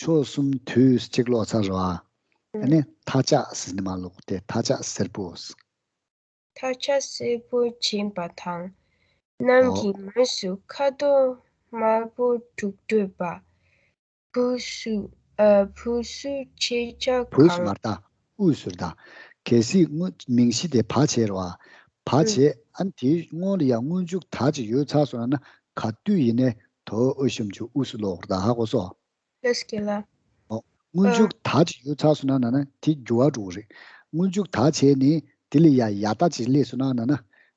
ཕྱོགས་གསུམ་དུས་གཅིག་ཀློག་ཚར་རོ་ཨ། ཨ་ནི་ཐག་ལྕགས་ཟེར་ནི་མ་ཀློག་སྟེ་ཐག་ལྕགས་སེར་པོ། ཐག་ལྕགས་སེར་པོ་བྱིན་པ་དང་། གནམ་གྱི་ངོས་སུ་ཁ་དོག་དམར་པོ་དྲུག་སྤྲོས་པ། བུ་སུ་ཨ་བུ་སུ་ཆེ་ཆ་བུ་སུ་གང་མར་ད། དབུས་སུ་ད། གལ་སྲིད་དངོས་མིང་གཞི་དེ་བ་བྱས་རོ་ཨ། བ་ཨུ། བྱས་ཨ་ནི་དེའི་སྔོན་ལ་ཡང་སྔོན་འཇུག་ད་ཅིག་ཡོད་ཚར་སོང་ན་ན་ག་དུས་ཡིན་ནའི་དོ་འོ་ཞབས་ཀྱུ་དབུས་སུ་ཀློག་རོགས་ད། ཧ་གོ་སོང་། ལགས་སོ་རྒན་ལགས། ཨོ། སྔོན་ཨ། འཇུག་ད་ཅིག་ཡོད་ཚར་སོང་ན་ན་ན་དེ་འགྱུར་བ་འགྲོ་གི་རེད། སྔོན་འཇུག་ད་བྱས་ནས་དེ་ལ་ཡ་ཡ་ད་ཅིག་སླེབས་སོང་ན་ན་ན།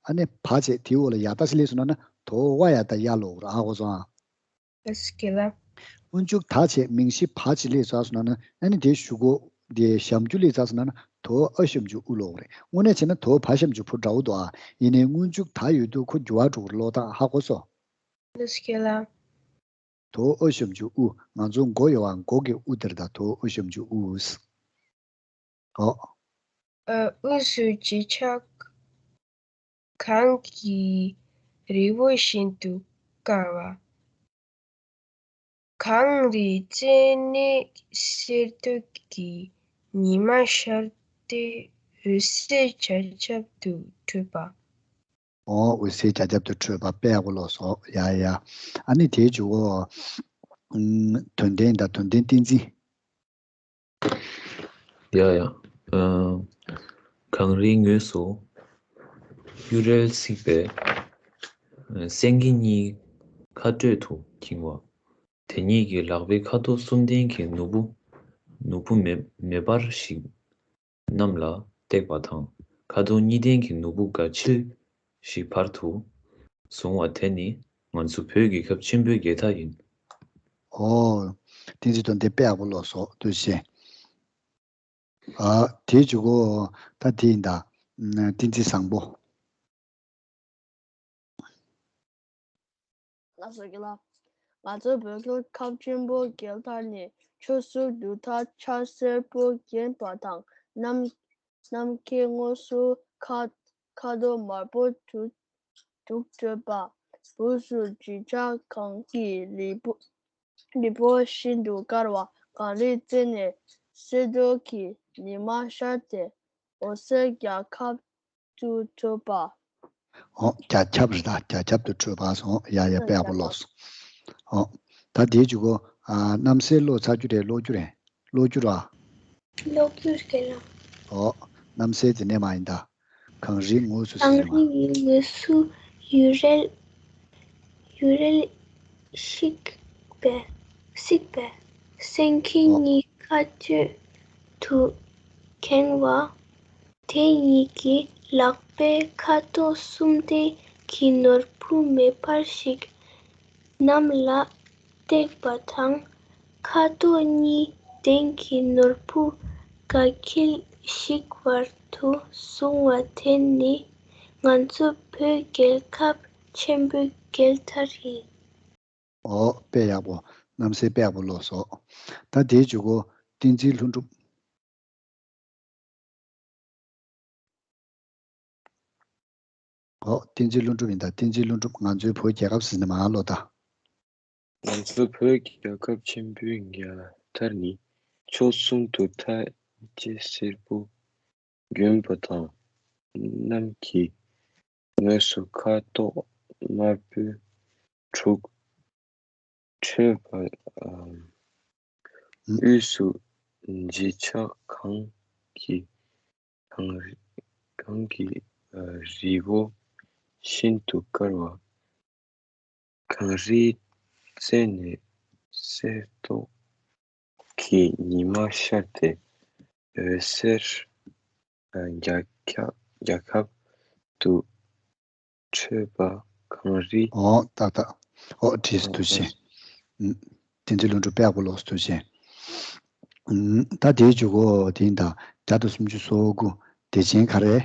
ཨ་ནི་བ་བྱས་དེའི་འོག་ལ་ཡ་ད་ཅིག་སླེབས་སོང་ན་ན་དོ་བ་ཡ་ད་ཡ་ཀློག་རོགས། ཧ་གོ་སོང་ཨ། ལགས་སོ་རྒན་ལགས། སྔོན་འཇུག་ད་བྱས་མིང་གཞི་བ་ཅིག་སླེབས་ཚར་སོང་ན་ན་ཨ་ནི་དེ་གཞུག་གུ་དེ་ཞབས་ཀྱུ་སླེབས་ཚར་སོང་ན་ན་དོ་ཨ་ཞབས་ཀྱུ་དབུ་ཀློག་རེད། དངོས་གནས་བྱས་ན་དོ་བ་ཞབས་ཀྱུ་བུ་འདྲ་བོ་འདུག་ཨ། ཡིན་ནའི་སྔོན་འཇུག་ད་ཡོད་དུས་ཁོ་འགྱུར་བ་འགྲོ་གི་རེད་ཀློག་སྟངས། ཧ་གོ་སོང་། ལགས་སོ་རྒན་ལགས། དོ་ཨ་ཞབས་ཀྱུ་དབུ། ང་ཚོ་མགོ་ཡོད་པ་མགོ་གི་དབུ་དེར་ད་དོ་ཨ་ཞབས་ཀྱུ་དབུ། ཨོ། ཨ་དབུས་སུ་རྒྱུ་ཆ་གངས་ཀྱི་རི་བོ་བཞིན་དུ་དཀར་བ། གངས་རིའི་རྩེ་ནས་གསེར་མདོག་གི་ཉི་མ་ཤར་ཏེ་འོད་ཟེར་རྒྱ་ཁྱབ་ཏུ་འཕྲོས་པ། ཨོ་འོད་ཟེར་རྒྱ་ཁྱབ་ཏུ་འཕྲོས་པ། དཔེ་ཡག་པོ་ལོག་སོང་། ཡ་ཡ། ཨ་ནི་དེའི་མཇུག་གོ། ཨུམ། དོན་ལྡན་དང་དོན་ལྡན་བསྟན་འཛིན། ཡ་ཡ། ཨ། གངས་རིའི་ངོས་སུ་གཡུ་རལ་གསིག་པའི་སེང་གེ་གཉིས་ཁ་སྤྲོད་དུ་འགྱིང་བ། དེ་གཉིས་ཀྱི་ལག་པའི་ཁ་དོག་གསུམ་ལྡན་གྱི་ནོར་བུ་ནོར་བུ་མེ་མེ་འབར་ཞིག་གནམ་ལ་བཏེགས་པ་དང་། ཁ་དོག་གཉིས་ལྡན་གྱི་ནོར་བུ་འགའ་ཕྱིར་ཞིག་བར་དུ་བཟུང་བ་དེ་ནི་ང་ཚོ་བོད་རྒྱལ་ཁབ་ཆེན་པོའི་རྒྱལ་དར་ཡིན། ཨོ། བསྟན་འཛིན་དོན་ལྡན་དཔེ་ཡག་པོ་ལོག་སོང་། ཐུགས་རྗེ་ཆེ། ཨ། དེའི་མཇུག་གོ། ད་དེ་ཡིན་ད། བསྟན་འཛིན་བཟང་པོ། ལགས་སོ་རྒན་ལགས། ང་ཚོ་བོད་ཀྱི་ཁབ་ཆེན་པོ་རྒྱལ་དར་ནི་ཕྱོགས་གསུམ་དུ་ཐག་ཆགས་སེར་པོ་བརྒྱན་པ་དང་། གནམ་གནམ་མཁའི་ངོས་སུ་ཁ་ཁ་དོག་དམར་པོ་དྲུག་དྲུག་སྤྲོས་པ། དབུས་སུ་རྒྱུ་ཆ་གངས་ཀྱི་རི་བོ་རི་བོ་བཞིན་དུ་དཀར་བ། གངས་རིའི་རྩེ་ནས་གསེར་མདོག་གི་ཉི་མ་ཤར་ཏེ་འོད་ཟེར་རྒྱ་ཁྱབ་ཏུ་འཕྲོས་པ། ཨོ། རྒྱ་ཁྱབ་རེད་ད། རྒྱ་ཁྱབ་ཏུ་འཕྲོས་པ་སོང་། ཡ་ཡ། དཔེ་ཡག་པོ་ལོག་སོང་། ཨོ། ད་དེའི་མཇུག་གོ། ཨ། རྣམ་གསལ་ཀློག་ཚར་རྒྱུ་རེད། ཀློག་རྒྱུ་རེད། ཀློག་རྒྱུ་ར། ཀློག་རྒྱུ་རེད་ལགས། ཨོ། རྣམ་གསལ་དེ་ནས་མར་ཡིན་ད། གངས་རིའི་ངོས་སུ་ཟེར་ནས་མར། གངས་རིའི་ངོས་སུ་གཡུ་རལ་གཡུ་རལ་གསིག་པའི་གསིག་པའི་སེང་གེ་ཨོ། གཉིས་ཁ་སྤྲོད་དུ་འགྱིང་བ། དེ་གཉིས་ཀྱི་ལག་པའི་ཁ་དོག་གསུམ་ལྡན་གྱི་ནོར་བུ་མེ་འབར་ཞིག་གནམ་ལ་བཏེགས་པ་དང་ ཁ་དོག་གཉིས་ལྡན་གྱི་ནོར་བུ་དགའ་འཁྱིལ་ཞིག་བར་དུ་བཟུང་བ་དེ་ནི་ང་ཚོ་བོད་རྒྱལ་ཁབ་ཆེན་པོའི་རྒྱལ་དར་ཡིན། ཨོ། དཔེ་ཡག་པོ། རྣམ་གསལ་དཔེ་ཡག་པོ་ཀློག་སོང་། ད་དེའི་མཇུག་གུ་བསྟན་འཛིན་ལྷུན་གྲུབ། ཨོ། བསྟན་འཛིན་ལྷུན་གྲུབ་ཡིན་ད། བསྟན་འཛིན་ལྷུན་གྲུབ། ང་ཚོའི་བོད་རྒྱལ་ཁབ་ཟེར་ནས་མར་ཀློག་ད། ང་ཚོ་བོད་རྒྱལ་ཁབ་ཆེན་པོའི་རྒྱལ་དར་ནི་ཕྱོགས་གསུམ་དུ་མཐའ་ཡས་སེར་པོ་གྱོན་པ་དང་། གནམ་གྱི་ངོས་སུ་ཁ་དོག་དམར་པོའི་དྲུག་འཕྲོས་པ། ཨམ། དབུས་སུ་བརྗིད་ཆགས་གངས་ཀྱི་གངས་རི་གངས་ཀྱི་རི་བོ་ཤིན་ཏུ་དཀར་བ། གངས་རིའི་རྩེ་ནས་གསེར་མདོག་གི་ཉི་མ་ཤར་ཏེ་འོད་ཟེར་རྒྱ་ཁྱབ་རྒྱ་ཁྱབ་ཏུ་འཕྲོས་པ་གངས་རི། ཨོ། ཏག་ཏག་ཨོ། བྲིས་སོང་། ཐུགས་རྗེ་ཆེ། ཨུམ། བསྟན་འཛིན་ལྷུན་གྲུབ་དཔེ་ཡག་པོ་ཀློག་སོང་། ཐུགས་རྗེ་ཆེ། ཨུམ། ད་དེའི་མཇུག་གུ་དེ་ཡིན་ད། བརྒྱ་དང་སུམ་ཅུ་སོ་དགུ། བདེ་ཆེན་ག་རེ།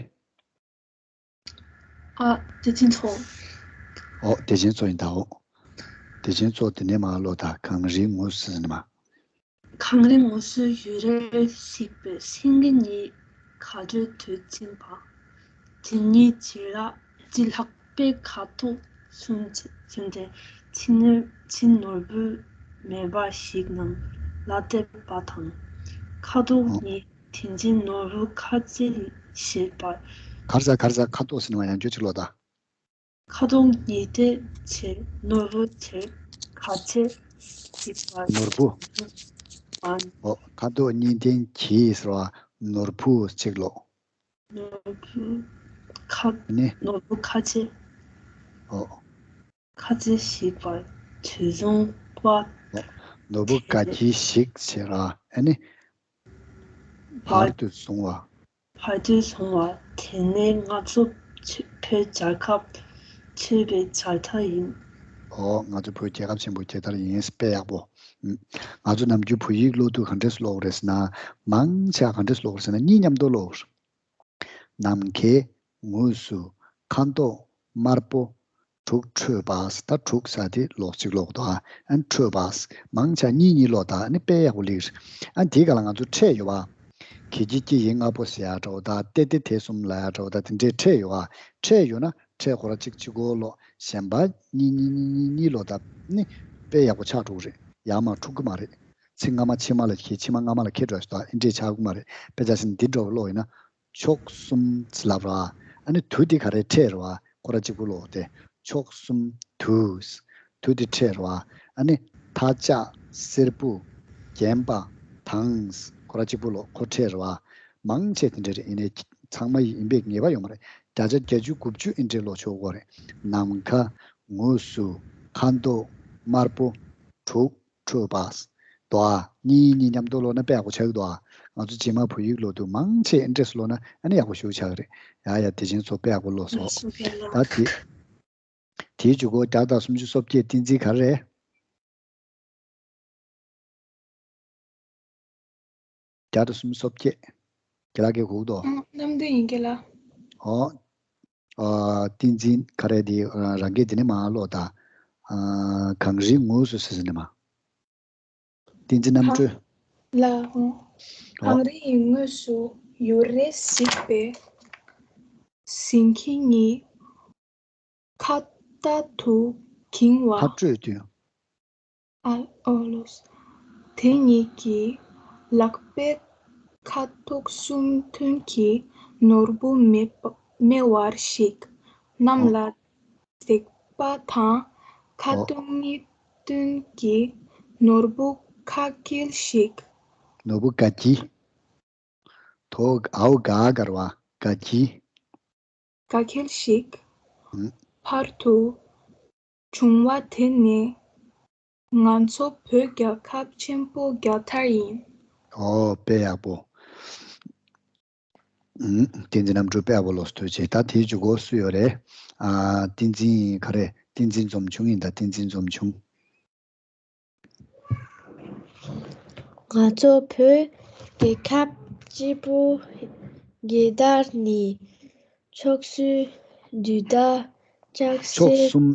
ཨ། བདེ་ཆེན་མཚོ། ཨོ། བདེ་ཆེན་མཚོ་ཡིན་ད། ཨོ། བདེ་ཆེན་མཚོ་དེ་ནས་མར་ཀློག་ད། གངས་རིའི་ངོས་སུ་ཟེར་ནས་མར། གངས་རིའི་ངོས་སུ་ཡུན་རིང་བཞུགས་པའི་སེང་གེ་གཉིས་གར་འགྲོའི་དུས་ཕྱིན་པ། དེ་གཉིས་བྱི་ལ་བྱི་ལྷག་པའི་ཁ་དོག་གསུམ་གསུམ་དེ་ཕྱི་ནོར་ཕྱི་ནོར་བུ་མེ་འབར་ཞིག་རྣམས་ལ་གཏད་པ་དང་། ཁ་དོག་ཨོ། གཉིས་དེ་བཞིན་ནོར་བུ་ཁ་ཆེ་ཞེས་པ། གར་ཟ་གར་ཟ། ཁ་དོག་ཟེར་ནས་མར་ཡང་བསྐྱར་ཅིག་ཀློག་ད། ཁ་དོག་གཉིས་ལྡན་ཆེ་ནོར་བུ་ཆེ་ཁ་ཆེ་ཞེས་པ། ནོར་བུ། ཨ། ཨོ། ཁ་དོག་གཉིས་ལྡན་གྱི་ཟེར་བ་ནོར་བུ་ཅིག་ཀློག། ནོར་བུ་ཁ། ནི། ནོར་བུ་ཁ་ཆེ། ཨོ། ཁ་ཆེ་ཞེས་པ་དུས་བཟུང་བ། ཨོ། ནོར་བུ་དགའ་འཁྱིལ་ཞིག་ཟེར་བ། ཨ་ནི། བར་དུ་བཟུང་བ། བར་དུ་བཟུང་བ་དེ་ནི་ང་ཚོ་བོད་རྒྱལ་ཁབ་ཆེན་པོའི་རྒྱལ་དར་ཡིན། ཨོ། ང་ཚོ་བོད་རྒྱལ་ཁབ་ཆེན་པོའི་རྒྱལ་དར་ཡིན། དཔེ་ཡག་པོ། ཨུམ། ང་ཚོ་ནམ་རྒྱུན་བོད་ཡིག་ཀློག་དུས་ག་འདྲས་སེ་ཀློག་གི་རེད་ཟེར་ན། མང་ཆེ་བ་ག་འདྲས་སེ་ཀློག་གི་རེད་ཟེར་ན། གཉིས་མཉམ་དུ་ཀློག་གི་རེད། ནམ་མཁའི་ངོས་སུ་ཁ་དོག་དམར་པོ་དྲུག་འཕྲོས་པ། ད་དྲུག་ཟེར་དེ་ལོགས་གཅིག་ཀློག་འདུག་ཨ། ཨ་ནི་འཕྲོས་པ། མང་ཆེ་གཉིས་གཉིས་ཀློག་ད། ཨ་ནི་དཔེ་ཡག་པོ་ལེགས་རེད། ཨ། དེའི་སྒང་ལ་ང་ཚོ་ཕྲད་ཡོད་པ། གི་གི་ཀྱི་ཡི་ལྔ་པོ་ཟེར་ཡག་འདྲ་བོ་དང་། ཏེ་ཏེ་དེ་གསུམ་ལབ་ཡག་འདྲ་བོ་དང་། དེ་འདྲའི་ཕྲད་ཡོད་པ། ཕྲད་ཡོད་ན་ཕྲད་ཁོ་རང་གཅིག་གཅིག་པོ་ཀློག་གཞན་པ་གཉིས་གཉིས་གཉིས་གཉིས་གཉིས་ཀློག་ད། ཨ་ནི་དཔེ་ཡག་པོ་ཆགས་འགྲོ་གི་རེད། ཡར་མར་འཁྲུག་གི་མ་རེད། ཚིག་སྔ་མ་ཕྱི་མ་ལ་འཁྱེར། ཕྱི་མ་སྔ་མ་ལ་འཁྱེར་འགྲོ་ཞིག་དང་། ཨེ་འདྲས་ཆགས་ཀྱི་མ་རེད། དཔེ་ཆ་ཟིན་འདི་འདྲ་བོ་ཀློག་ཡིན་ན། ཕྱོགས་གསུམ་ལབ་ར། ཨ་ནི་དུ་འདི་ག་རེ་ཕྲད་ར་བ། ཁོ་ར་གཅིག་པུ་ཀློག་སྟེ། ཕྱོགས་གསུམ་དུ། དུ་འདི་ཕྲད་ར་བ། ཨ་ནི་མཐའ་ལྕགས་སེར་པོ་བརྒྱན་པ་དང་། ཁོ་ར་གཅིག་པུ་ཀློག་ཁོ་ཕྲད་ར་བ། མང་ཆེ་དེ་འདྲ་རེད། ཡིན་ནའི་ཚང་མ་ཡིན་པའི་ངེས་པ་ཡོད་མ་རེད། བརྒྱ་ཆ་བརྒྱད་ཅུ་དགུ་བཅུ་ཨེ་འདྲས་ཀློག་ཆོག་གི་རེད། ནམ་མཁའ་ངོས་སུ་ཁ་དོག་དམར་པོ་དྲུག་འཕྲོས་པ། འདུག་ཨ། གཉིས་གཉིས་མཉམ་དུ་ཀློག་ན་དཔེ་ཡག་པོ་ཆགས་ཀྱི་འདུག་ཨ། ང་ཚོ་རྗེས་མ་བོད་ཡིག་ཀློག་དུས་མང་ཆེ་ཨེ་འདྲས་སུ་ཀློག་ན་ཨ་ནི་ཡག་པོ་ཞེ་པོ་ཆགས་ཀྱི་རེད། ཡ་ཡ། བདེ་ཆེན་མཚོ་དཔེ་ཡག་པོ་ཀློག་སོང་། ད་དེ་དེའི་མཇུག་གུ་བརྒྱ་དང་སུམ་ཅུ་སོ་བརྒྱད། བསྟན་འཛིན་ག་རེ་རེད། བརྒྱ་དང་སུམ་ཅུ་སོ་བརྒྱད། རྒན་ལགས་ཀྱིས་གོ་གི་འདུག་ཨ། རྣམ་འདུན་ཡིན། རྒན་ལགས། ཨོ། ཨ། བསྟན་འཛིན་ག་རེ་དེ་རང་གིས་དེ་ནས་མར་ཀློག་ད། ཨ། གངས་རིའི་ངོས་སུ་ཟེར་ཟེར་ནས་མར། བསྟན་འཛིན་རྣམ་གྲོལ། ལགས་འོང་། ཨོ། གངས་རིའི་ངོས་སུ་ཡུན་རིང་བཞུགས་པའི་སེང་གེ་གཉིས། ཁ་ལྟ་དུ་འགྱིང་བ། ཁ་སྤྲོད་དུས། ཨ། ཨོ་ལོས། དེ་གཉིས་ཀྱི་ལག་པའི་ཁ་དོག་གསུམ་ལྡན་གྱི་ནོར་བུ་མེ་མེ་འབར་ཞིག་གནམ་ལ་འཛེགས་པ་དང་། ཁ་དོག་གཉིས་ལྡན་གྱི་ནོར་བུ་དགའ་འཁྱིལ་ཞིག་ནོར་བུ་དགའ་འཁྱིལ། དོ་འའོ་དགའ་དགར་བ་དགའ་འཁྱིལ། དགའ་འཁྱིལ་ཞིག་ཨུ། ཕར་དུ་བྱུང་བ་དེ་ནི་ང་ཚོ་བོད་རྒྱལ་ཁབ་ཆེན་པོའི་རྒྱལ་དར་ཡིན། ཨོ། དཔེ་ཡག་པོ། ཨུ། བསྟན་འཛིན་རྣམ་གྲོལ་དཔེ་ཡག་པོ་ཀློག་སོང་། ཐུགས་རྗེ་ཆེ། ད་དེའི་མཇུག་གུ་སུ་ཡོད་རེད། ཨ། བསྟན་འཛིན་ག་རེ། བསྟན་འཛིན་འཛོམས་ཆུང་ཡིན་ད། བསྟན་འཛིན་འཛོམས་ཆུང་། ང་ཚོ་བོད་རྒྱལ་ཁབ་གཅིག་པུ་རྒྱལ་དར་ནི་ཕྱོགས་སུ་འདུས་ད་ལྕགས་ཕྱོགས་སེར་གསུམ།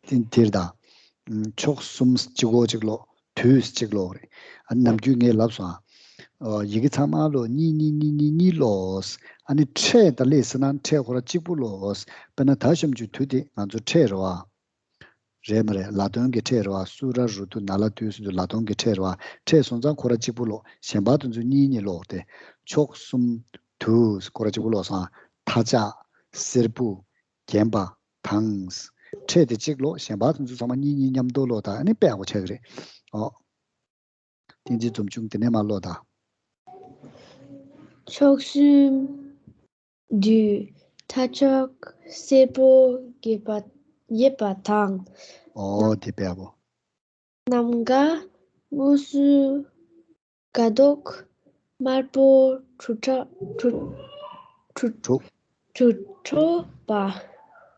དེ་དེར་དང་། ཕྱོགས་གསུམ་གཅིག་གོ་གཅིག་ལོ། དུས་གཅིག་ལོ་རེད། ཨ་ནི་ནམ་རྒྱུན་ངས་ལབ་སོང་། ཨ། ཡི་གེ་ཚང་མ་ལོ་གཉིས་གཉིས་གཉིས་གཉིས་གཉིས་ལོ། ཨ་ནི་ཕྲད་ད་ལས་ཟེར་ན་ཕྲད་ཁོ་ར་གཅིག་པུ་ལོ། དཔེར་ན་ད་གཤམ་གྱི་དུས་དེ་ང་ཚོ་ཕྲད་རེད་བ། རེད་མ་རེད། ལ་དོན་གྱི་ཕྲད་རེད་བ། སུ་ར་རུ་དུ་ན་ལ་དུས་སུ་དུ་ལ་དོན་གྱི་ཕྲད་རེད་བ། ཕྲད་སོང་ཙང་ཁོ་ར་གཅིག་པུ་ལོ། གཞན་པ་དེ་ཚོ་གཉིས་གཉིས་ལོ་སྟེ། ཕྱོགས་གསུམ་དུས་ཁོ་ར་གཅིག་པུ་ལོ་སོང་། མཐའ་ལྕགས་སེར་པོ་བརྒྱན་པ་དང་། ཕྲད་དེ་གཅིག་ལོ། གཞན་པ་དེ་ཚོ་ཚང་མ་གཉིས་གཉིས་མཉམ་དུ་ལོ། ད་ཨ་ནི་དཔེ་ཡག་པོ་ཆགས་ཀྱི་རེད། ཨོ། བསྟན་འཛིན་འཛོམས་ཆུང་དེ་ནས་མར་ཀློག་དང་། ཕྱོགས་གསུམ་དུས་མཐའ་ལྕགས་སེར་པོ་བརྒྱན་པ་བརྒྱན་པ་དང་། ཨོ་དེ་དཔེ་ཡག་པོ། ནམ་མཁའ་དངོས་སུ་དགའ་མདོག་དམར་པོ་དྲུག་ཁྲ་དྲུག་དྲུག་དྲུག་དྲུག་འཕྲོས་པ།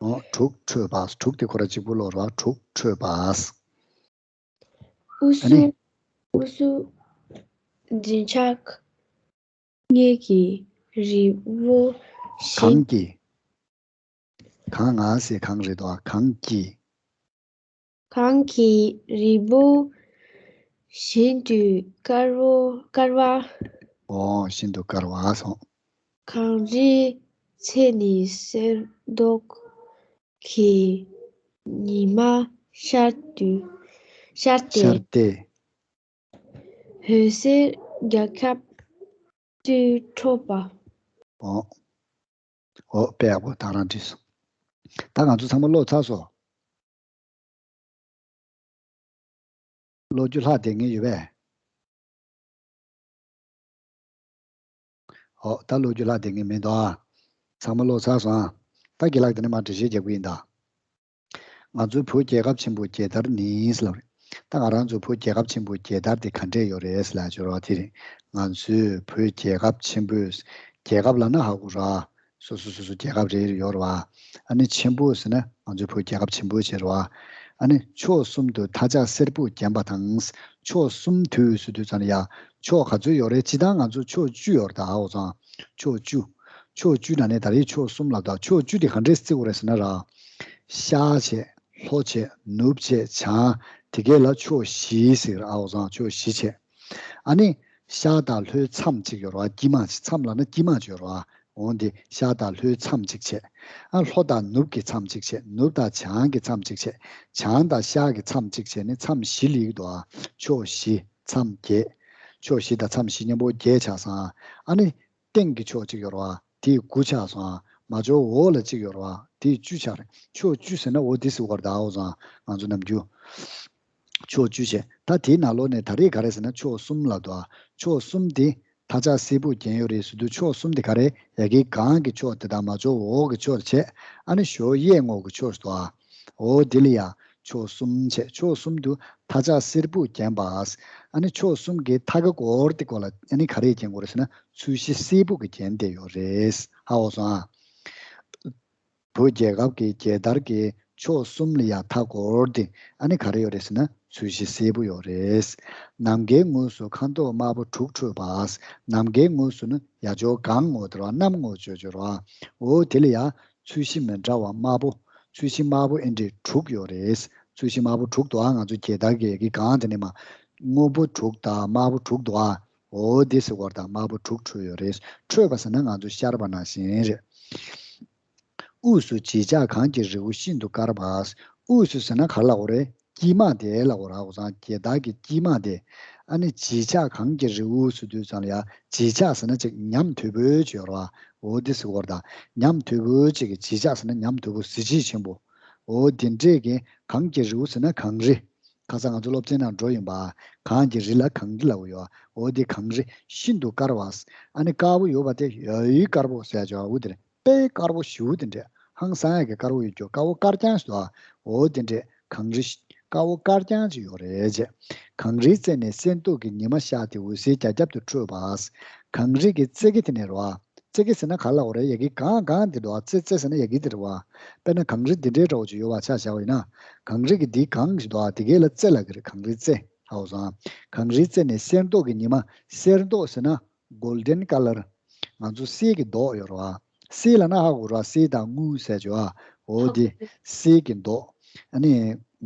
ཨོ་དྲུག་འཕྲོས་པ། དྲུག་དེ་ཁོ་ར་གཅིག་པུ་ལོ་རེད་བ། དྲུག་འཕྲོས་པ། དབུས་ཨ་ནི། སུ་དབུས་སུ་འཛིན་ཆགས་ངད་ཀྱི་རི་བོ་ཞིག་གངས་ཀྱི། གངས་ང་ཟེར་གངས་རེད་དོ། གངས་ཀྱི། གངས་ཀྱི་རི་བོ་ཤིན་ཏུ་དཀར་བོ་དཀར་བ། ཨོ་ཤིན་ཏུ་དཀར་བ་སོང་། གངས་རིའི་ཚལ་ནི་གསེར་མདོག་གི་ཉི་མ་ཤར་དུས་ཤར་ཏེ། ཤར་ཏེ། འོད་ཟེར་རྒྱལ་ཁབ་ཏུ་འཕྲོས་པ། ཨོ། ཨོ་དཔེ་ཡག་པོ་ད་རང་བྲིས་སོང་། ད་ང་ཚོ་ཚང་མ་ཀློག་ཚར་སོང་། ཀློག་རྒྱུ་ལྷག་བསྡད་མཁན་ཡོད་པས། ཨོ་ད་ཀློག་རྒྱུ་ལྷག་བསྡད་མཁན་མེད་དོ། ཨ། ཚང་མ་ཀློག་ཚར་སོང་ཨ། ད་རྒན་ལགས་དེ་ནས་མར་འགྲེལ་བཤད་རྒྱག་གི་ཡིན་ད། ང་ཚོའི་བོད་རྒྱལ་ཁབ་ཆེན་པོའི་རྒྱལ་དར་ནི་ལབ་རེད། ད་ང་རང་ཚོའི་བོད་རྒྱལ་ཁབ་ཆེན་པོའི་རྒྱལ་དར་དེ་ག་འདྲས་ཡོད་རེད་ལབ་ཡ་ཅིག་ཡོད་རེད་བ། དེ་རེད། ང་ཚོའི་བོད་རྒྱལ་ཁབ་ཆེན་པོའི། རྒྱལ་ཁབ་ལབ་ན་ཧ་གོ་ར། སོ་སོ་སོ་སོ་རྒྱལ་ཁབ་རེ་རེ་ཡོད་རེད་བ། ཨ་ནི་ཆེན་པོ་ཟེར་ན་ང་ཚོའི་བོད་རྒྱལ་ཁབ་ཆེན་པོ་ཅིག་རེད་བ། ཨ་ནི་ཕྱོགས་གསུམ་དུ་མཐའ་ལྕགས་སེར་པོས་བརྒྱན་པ་དང་། ཕྱོགས་གསུམ་དུ་ཟེར་དུས་ཙམ་ལ་ཡ། ཕྱོགས་ག་ཚོད་ཡོད་རེད། སྤྱིར་བཏང་ང་ཚོ་ཕྱོགས་བཅུ་ཡོད་རེད་ད། ཨ་འོ་ཙང་། ཕྱོགས་བཅུ། ཕྱོགས་བཅུ་ནང་ནས་ད་རེས་ཕྱོགས་གསུམ་ལབ་ད། ཕྱོགས་བཅུ་དེ་ག་འདྲས་བརྩི་དགོས་རེད་ཟེར་ན་ར། ཤར་བྱས། ལྷོ་བྱས། ནུབ་བྱས། བྱང་། དེ་གས་ལ་ཕྱོགས་བཞི་ཟེར། ཨ་འོ་ཙང་ཕྱོགས་བཞི་བྱས། ཨ་ནི། ཤར་དང་ལྷོའི་མཚམས་གཅིག་ཡོད་རེད་བ། དཀྱིལ་མ་གཅིག་མཚམས་ལབ་ན་དཀྱིལ་མ་གཅིག་ཡོད་རེད་བ། འོ་འདི་ཤར་དང་ལྷོའི་མཚམས་གཅིག་བྱས། ཨ་ལྷོ་དང་ནུབ་ཀྱི་མཚམས་གཅིག་བྱས། ནུབ་དང་བྱང་གི་མཚམས་གཅིག་བྱས། བྱང་དང་ཤར་གྱི་མཚམས་གཅིག་བྱས་ནས་མཚམས་བཞི་ལ་ཡིག་འདུག་ཨ། ཕྱོགས་བཞི། མཚམས་བརྒྱད། ཕྱོགས་བཞི་དང་མཚམས་བཞི་མཉམ་པོ་བརྒྱད་ཆགས་སོང་ཨ། ཨ་ནི། སྟེང་གི་ཕྱོགས་གཅིག་ཡོད་རེད་བ། དེ་དགུ་ཆགས་སོང་ཨ། མ་ཕྱོགས་འོག་ལ་གཅིག་ཡོད་རེད་བ། དེ་བཅུ་ཆགས་རེད། ཕྱོགས་བཅུ་ཟེར་ན་འོ་དེ་ཟེར་བ་རེད་ད། ཨ་འོ་ཙང་ང་ཚོ་ནམ་རྒྱུན། ཕྱོགས་བཅུ་བྱས། ད་དེའི་ནང་ལོགས་ནས་ད་རེས་ག་རེ་ཟེར་ན་ཕྱོགས་གསུམ་ལབ་འདུག་ཨ། ཕྱོགས་གསུམ་དེ་མཐའ་ལྕགས་སེར་པོས་བརྒྱན་ཡོད་རེད་ཟེར་དུས་ཕྱོགས་གསུམ་དེ་ག་རེ། ཡ་གི་གང་གི་ཕྱོགས་དེ་དང་མ་ཕྱོགས་འོག་གི་ཕྱོགས་བྱས། ཨ་ནི་ཞོ་གཡས་ངོས་ཀྱི་ཕྱོགས་སུ་འདུག་ཨ། འོ་དེ་ལ་ཡ་ཕྱོགས་གསུམ་བྱས། ཕྱོགས་གསུམ་དུ་མཐའ་ལྕགས་སེར་པོས་བརྒྱན་པ། ཨ་ནི་ཕྱོགས་གསུམ་གྱི་མཐའ་ཀ་སྐོར་དེ་སྐོར་ལ་ཨ་ནི་ག་རེ་བརྒྱན་དགོས་རེད་ཟེར་ན་ཚོས་གཞི་སེར་པོ་གིས་བརྒྱན་བསྡད་ཡོད་རེད། ཧ་གོ་སོང་ཨ། བོད་རྒྱལ་ཁབ་ཀྱི་རྒྱལ་དར་གྱི་ཕྱོགས་གསུམ་ལ་ཡ་མཐའ་སྐོར་དེ་ཨ་ནི་ག་རེ་ཡོད་རེད་ཟེར་ན་ཚོས་གཞི་སེར་པོ་ཡོད་རེད། ནམ་མཁའི་ངོས་སུ་ཁ་མདོག་དམར་པོ་དྲུག་འཕྲོས་པ། ནམ་མཁའི་ངོས་སུ་ནི་ཡ་ཇོ་གང་ངོ་དེ་ར་གནམ་ངོ་ཅོ་ཅོ་ར། འོ་དེ་ལ་ཡ་ཚོས་གཞི་མི་འདྲ་བ་དམར་པོ། ཚོས་གཞི་དམར་པོ་ཨེ་འདྲས་དྲུག་ཡོད་རེད། ཚོས་གཞི་དམར་པོ་དྲུག་འདུག་ཨ། ང་ཚོ་རྒྱལ་དར་གྱི་གི་གང་དེ་ནས་མ། སྔོན་པོ་དྲུག་དང་དམར་པོ་དྲུག་འདུག་ཨ། འོ་དེ་ཟེར་བར་དང་དམར་པོ་དྲུག་འཕྲོས་ཡོད་རེད། འཕྲོས་པ་ཟེར་ན་ང་ཚོ་ཤར་བ་ནང་བཞིན་རེད། དབུས་སུ་བྱི་ལྕགས་གངས་ཀྱི་རི་བོ་ཤིན་ཏུ་དཀར་བ། དབུས་སུ་ཟེར་ན་ག་རེ་ལབ་དགོས་རེད། དཀྱིལ་མ་དེ་ལབ་དགོས་རེད། འོ་ཙང་རྒྱལ་དར་གྱི་དཀྱིལ་མ་དེ། ཨ་ནི་བྱི་ལྕགས་གངས་ཀྱི་རི་བོ་ཟེར་དུས་ཙམ་ལ་ཡ་བྱི་ལྕགས་ཟེར་ན་ཅིག་ཉམས་དོད་པོའི་ཅིག་ཡོད་རེད་བ། འོ་དེ་ཟེར་བར་དང་ཉམས་དོད་པོའི་ཅིག་གི་བྱི་ལྕགས་ཟེར་ན་ཉམས་དོད་པོ་གཟི་བརྗིད་ཆེན་པོ། འོ་དེ་འདྲས་ཀྱི་གངས་ཀྱི་རི་བོ་ཟེར་ན་གངས་རི། ཁ་སང་ང་ཚོ་སློབ་ཚན་ནང་འགྲོ་ཡིན་པ། གངས་ཀྱི་རི་ལ་གངས་རི་ལབ་ཡོད། འོ་དེ་གངས་རི་ཤིན་ཏུ་དཀར་བ། ཨ་ནི་དཀར་པོ་ཡོད་པ་དེ་ཡོད་དཀར་པོ་ཟེར་ཡ་ཅིག་ཡོད་རེད། དཔེ་དཀར་པོ་ཞེ་པོ་དེ་འདྲས། ཧང་སང་ཡ་གི་དཀར་པོ་ཡོད་རྒྱུ་དཀར་པོ་དཀར་རྐྱང་ཞིག་འདུག་ཨ། འོ་དེ་འདྲས་གངས་རི་ཤ་དཀར་པོ་དཀར་རྐྱང་ཅིག་ཡོད་རེད་ཅེས། གངས་རིའི་རྩེ་ནས་གསེར་མདོག་གི་ཉི་མ་ཤར་ཏེ་འོད་ཟེར་རྒྱ་ཁྱབ་ཏུ་འཕྲོས་པ། གངས་རི་གི་རྩེ་གི་དེ་ནས་རོ། རྩེ་གི་ཟེར་ན་ག་ལ་འོ་རེད། ཡ་གི་གངས་གངས་དེ་འདུག་ཨ། རྩེ་རྩེ་ཟེར་ན་ཡ་གི་དེ་རེད་བ། དཔེར་ན་གངས་རི་འདི་འདྲའི་འདྲ་བོ་ཅིག་ཡོད་པ་ཆ་བཞག་པ་ཡིན་ན། གངས་རི་གི་འདི་གངས་ཞིག་འདུག་ཨ། དེ་གས་ལ་རྩེ་ལབ་ཀྱི་རེད། གངས་རིའི་རྩེ། ཧ་གོ་སོང་། གངས་རིའི་རྩེ་ནས་གསེར་མདོག་གི་ཉི་མ། གསེར་མདོག་ཟེར་ན་གོལ་ཌེན་ཀ་ལར། ང་ཚོ་གསེར་གྱི་མདོག་ཡོད་རེད་བ། གསེར་ལབ་ན་ཧ་གོ་རེད་བ། གསེར་དང་དངུལ་ཟེར་གྱི་བ། འོ་དེ་གསེར་གྱི་མདོག་ཨ་ནི་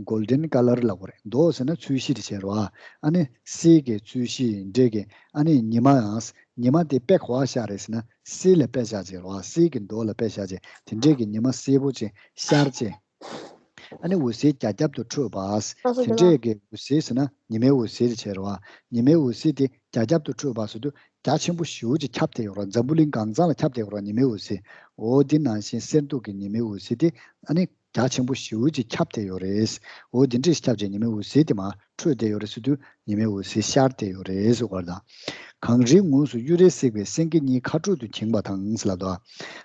གོལ་ཌེན་ཀ་ལར་ལབ་དགོས་རེད། མདོག་ཟེར་ན་ཚོས་གཞི་དེ་བྱས་རེད་བ། ཨ་ནི་གསེར་གྱི་ཚོས་གཞི་འདྲ་གི། ཨ་ནི་ཉི་མ་ཡང་ཉི་མ་དེ་དཔེ་ག་པར་ཤར་རེད་ཟེར་ན་གསེར་ལ་དཔེ་ཤར་བྱས་རེད་བ། གསེར་གྱི་མདོག་ལ་དཔེ་ཤར་བྱས། དེ་འདྲ་གི་ཉི་མ་སེར་པོ་ཅིག་ཤར་བྱས། ཨ་ནི་འོད་ཟེར་རྒྱ་ཁྱབ་ཏུ་འཕྲོས་པ། དེ་འདྲས་ཀྱི་འོད་ཟེར་ཟེར་ན་ཉི་མའི་འོད་ཟེར་དེ་བྱས་རེད་བ། ཉི་མའི་འོད་ཟེར་དེ་རྒྱ་ཁྱབ་ཏུ་འཕྲོས་པ་ཟེར་དུས་རྒྱ་ཆེན་པོ་ཞེ་པོ་ཅིག་ཁྱབ་བསྡད་ཡོད་རེད། འཛམ་བུ་གླིང་གང་ཚང་ལ་ཁྱབ་བསྡད་ཡོད་རེད་ཉི་མའི་འོད་ཟེར། འོ་འདི་ནང་བཞིན་གསེར་མདོག་གི་ཉི་མའི་འོད་ཟེར་དེ་ཨ་ནི་རྒྱ་ཆེན་པོ་ཞེ་པོ་ཅིག་ཁྱབ་བསྡད་ཡོད་རེད། འོ་འདི་འདྲས་ཁྱབ་བྱས་ཉི་མའི་འོད་ཟེར་དེ་མར་འཕྲོས་བསྡད་ཡོད་རེད་ཟེར་དུས་ཉི་མའི་འོད་ཟེར་ཤར་བསྡད་ཡོད་རེད་ཟེར་བ་དང་། གངས་རིའི་ངོས་སུ་གཡུ་རལ་བསྲེགས་པའི་སེང་གེ་གཉིས་ཁ་སྤྲོད་དུ་བྱིང་བ་དང་ཟེར་ལབ་འདུག་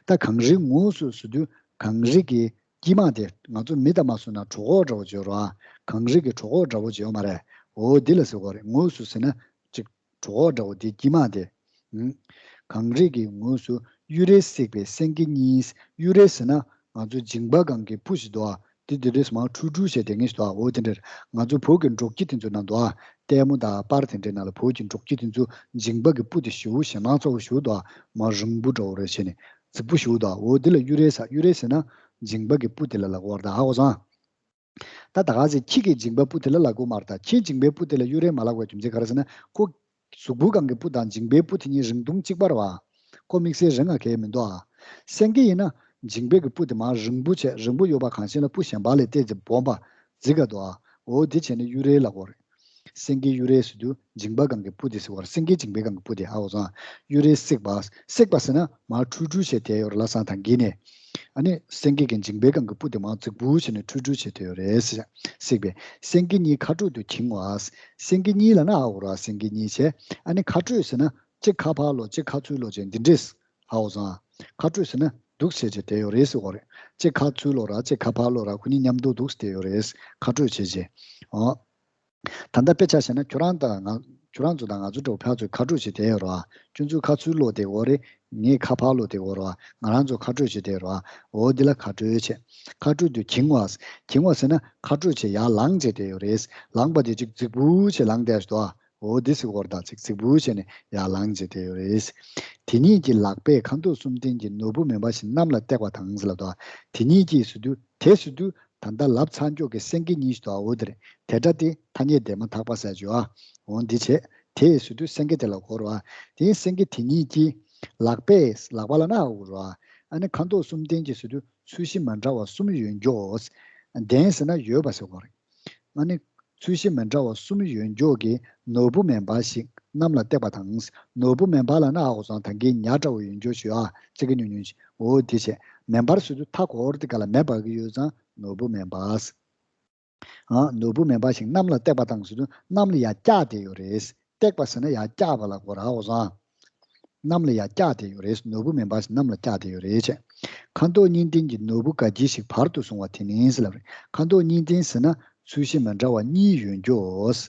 ད་གངས་རིའི་ངོས་སུ་ཟེར་དུས་གངས་རི་གི་དཀྱིལ་མ་དེ་ང་ཚོ་མི་དང་མ་སོང་ན་གྲོད་ཁོག་འདྲ་བོ་ཅིག་ཡོད་རེད་བ། གངས་རི་གི་གྲོད་ཁོག་འདྲ་བོ་ཅིག་ཡོད་མ་རེད། འོ་འདི་ལ་ཟེར་བ་རེད། ངོས་སུ་ཟེར་ན་ཅིག་གྲོད་ཁོག་འདྲ་བོ་དེ་དཀྱིལ་མ་དེ། ཨུམ། གངས་རི་གི་ངོས་སུ་གཡུ་རལ་བསྲེགས་པའི་སེང་གེ་གཉིས། གཡུ་རལ་ཟེར་ན་ང་ཚོ་མཇིང་པ་སྒང་གི་སྤུ་ཞིག་འདུག་ཨ། དེ་དེ་འདྲས་མར་འཁྲུལ་འཁྲུལ་བྱས་བསྡད་མཁན་ཞིག་འདུག་ཨ། འོ་དེ་འདྲར་ང་ཚོ་བོད་ཀྱི་འབྲོག་ཁྱི་དེ་ཚོ་ནང་འདུག་ཨ། ལྟད་མོ་དང་པར་དེ་འདྲའི་ནང་ལ་བོད་ཀྱི་འབྲོག་ཁྱི་དེ་ཚོ་མཇིང་པ་གི་སྤུ་དེ་ཞེ་པོ་ཞེད་སྣང་ཚ་པོ་ཞེ་པོ་འདུག་ཨ། མར་རིང་པོ་འདྲ་བོ་རེ་བྱས་ནས་རྫིག་པོ་ཞེ་པོ་འདུག་ཨ། འོ་དེ་ལ་གཡུ་རལ་ཟེར། གཡུ་རལ་ཟེར་ན་མཇིང་པ་གི་སྤུ་དེ་ལ་ལབ་དགོས་རེད་ད། ཧ་གོ་སོང་ཨ། ད་ད་ག་ཚོད་ཁྱི་གི་མཇིང་པའི་སྤུ་དེ་ལ་ལབ་དགོས་མ་རེད་ད། ཁྱིའི་མཇིང་པའི་སྤུ་དེ་ལ་གཡུ་རལ་མ་ལབ་དགོས་རྒྱུ་མཚན་ག་རེ་ཟེར་ན་ཁོ་གཟུགས་པོ་སྒང་གི་སྤུ་དང་མཇིང་པའི་སྤུ་དེ་གཉིས་རིང་ཐུང་གཅིག་པ་རེད་བ། ཁོ་དམིགས་བསལ་རིང་ང་གལ་མི་འདུག་ཨ། སེང་གེ་ཡིན་ན་མཇིང་པའི་གི་སྤུ་དེ་མར་རིང་པོ་བྱས། རིང་པོ་ཡོད་པ་གང་ཞིག་ལ་སྤུ་གཞན་པ་ལས་ཏོག་ཙམ་སྦོམ་པ་རྫིག་ག་འདུག་ཨ། འོ་དེ་བྱས་ནས་གཡུ་རལ་ལབ་དགོས་རེད། སེང་གེ་གཡུ་རལ་ཟེར་དུས་མཇིང་པ་སྒང་གི་སྤུ་དེ་ཟེར་བ་རེད། སེང་གེ་མཇིང་པའི་སྒང་གི་སྤུ་དེ། ཧ་གོ་སོང་ཨ། གཡུ་རལ་བསྲེགས་པ། བསྲེགས་པ་ཟེར་ན་མར་འཁྲུལ་འཁྲུལ་བྱས་བསྡད་ཡོད་རེད་ལབ་སོང་ད་གིན་ནས། ཨ་ནི་སེང་གེ་གི་མཇིང་པའི་སྒང་གི་སྤུ་དེ་མར་རྫིག་པོ་བྱས་ནས་འཁྲུལ་འཁྲུལ་བྱས་བསྡད་ཡོད་རེད་ཟེར། བསྲེགས་པས་སེང་གེ་གཉིས་ཁ་སྤྲོད་དུ་བྱིང་བ། སེང་གེ་གཉིས་ལབ་ན་ཧ་གོ་རེད་བ། སེང་གེ་གཉིས་བྱས། ཨ་ནི་ཁ་སྤྲོད་ཟེར་ན་གཅིག་ཁ་ཕར་ལོག་གཅིག་ཁ་ཚུར་ལོག་བྱས་འདི་འདྲས། ཧ་གོ་སོང་ཨ། ཁ་སྤྲོད་ཟེར་ན་འདུག་སེ་བྱས་བསྡད་ཡོད་རེད་ཟེར་བ་རེད། གཅིག་ཁ་ཚུར་ལོག་ར་གཅིག་ཁ་ཕར་ལོག་ར། ཁོ་གཉིས་མཉམ་དུ་འདུག་སེ་བསྡད་ཡོད་རེད། ཁ་སྤྲོད་བྱས་བྱས། ཨོ། ད་ལྟ་དཔེ་ཆ་བཞག་ན་ཁྱོད་རང་དང་ང་། ཁྱོད་རང་ཚོ་དང་ང་ཚོ་འདྲ་བོ་ཕར་ཚུར་ཁ་སྤྲོད་བྱས་བསྡད་ཡོད་རེད་བ། ཁྱོད་ཚོ་ཁ་ཚུར་ལོག་བསྡད་ཡོད་རེད། ངས་ཁ་ཕར་ལོག་བསྡད་ཡོད་རེད་བ། ང་རང་ཚོ་ཁ་སྤྲོད་བྱས་བསྡད་ཡོད་རེད་བ། འོ་འདི་ལ་ཁ་སྤྲོད་བྱས། ཁ་སྤྲོད་དུ་བྱིང་བ། བྱིང་བ་ཟེར་ན་ཁ་སྤྲོད་བྱས་ཡར་ལངས་བྱས་བསྡད་ཡོད་རེད། ལངས་པ་དེ་ཅིག་རྫིག་པོ་བྱས་ལངས་བསྡད་ཡོད་རེད་བ། འོ་འདི་ཟེར་བ་རེད་ད། ཅིག་རྫིག་པོ་བྱས་ནས་ཡར་ལངས་བྱས་བསྡད་ཡོད་རེད། དེ་ཉིད་ཀྱི་ལག་པས་ཁ་མདོག་གསུམ་ལྡན་གྱི་ནོར་བུ་མེ་འབར་ཞིག་གནམ་ལ་བཏེགས་པ་དང་ཟེར་ལབ་འདུག་དེ་ཉིད་ཀྱིས་ཟེར་དུས། དེ་ཟེར་དུས་ད་ལྟ་ལབ་ཚར་མགྱོགས་ཀྱི་སེང་གེ་གཉིས་ཤིག་འདུག་ཨ། འོ་དེ་རེད། དེ་སྒྲ་དེ་ཐ་སྙད་འདས་མ་ཐག་པ་ཟེར་གྱི་ཡོད་ཨ། འོ་འདི་བྱས། དེ་ཟེར་དུས་སེང་གེ་དེ་ལ་གོ་རེད་བ། དེ་སེང་གེ་དེ་ཉིད་ཀྱིས། ལག་པས། ལག་པ་ལབ་ན་ཧ་གོ་རེད་བ། ཨ་ནི་ཁ་མདོག་གསུམ་ལྡན་གྱི་ཟེར་དུས་ཚོས་གཞི་མི་འདྲ་བ་གསུམ་ཡོད་མགྱོགས། ལྡན་ཟེར་ན་ཡོད་པ་ཟེར་གོ་རེད། ཨ་ནི་ཚོས་གཞི་མི་འདྲ་བ་གསུམ་ཡོད་མགྱོགས་ཀྱི་ནོར་བུ་མེ་འབར་ཞིག་གནམ་ལ་བཏེགས་པ་དང་། ནོར་བུ་མེ་འབར་ལབ་ན་ཧ་གོ་སོང་། ད་གིན་ཉ་འདྲ་བོ་ཡོད་མགྱོགས་ཞུ་ཨ། ཙི་གེ་ཉུང་ཉུང་ཞིག་འོ་དེ་བྱས། མེ་འབར་ཟེར་དུས་མཐའ་འཁོར་དེ་ག་ལ་མེ་འབར་གྱི་ཡོད་ཙང་ནོར་བུ་མེ་འབར། ཨ། ནོར་བུ་མེ་འབར་ཞིག་གནམ་ལ་བཏེགས་པ་དང་ཟེར་དུས་གནམ་ལ་ཡར་བཀྱགས་བསྡད་ཡོད་རེད། བཏེགས་པ་ཟེར་ན་ཡར་བཀྱགས་པ་ལ་གོ་རེད་ཧ་གོ་སོང་ཨ། གནམ་ལ་ཡར་བཀྱགས་བསྡད་ཡོད་རེད། ནོར་བུ་མེ་འབར་ཞིག་གནམ་ལ་བཀྱགས་བསྡད་ཡོད་རེད་བྱས། ཁ་མདོག་གཉིས་ལྡན་གྱི་ནོར་བུ་དགའ་འཁྱིལ་ཞིག་བར་དུ་བཟུང་བ་དེ་ནི་ཟེར་ལབ་རེད། ཁ་མདོག་གཉིས་ལྡན་ཟེར་ན་ཚོས་གཞི་མི་འདྲ་བ་གཉིས་ཡོད་མགྱོགས།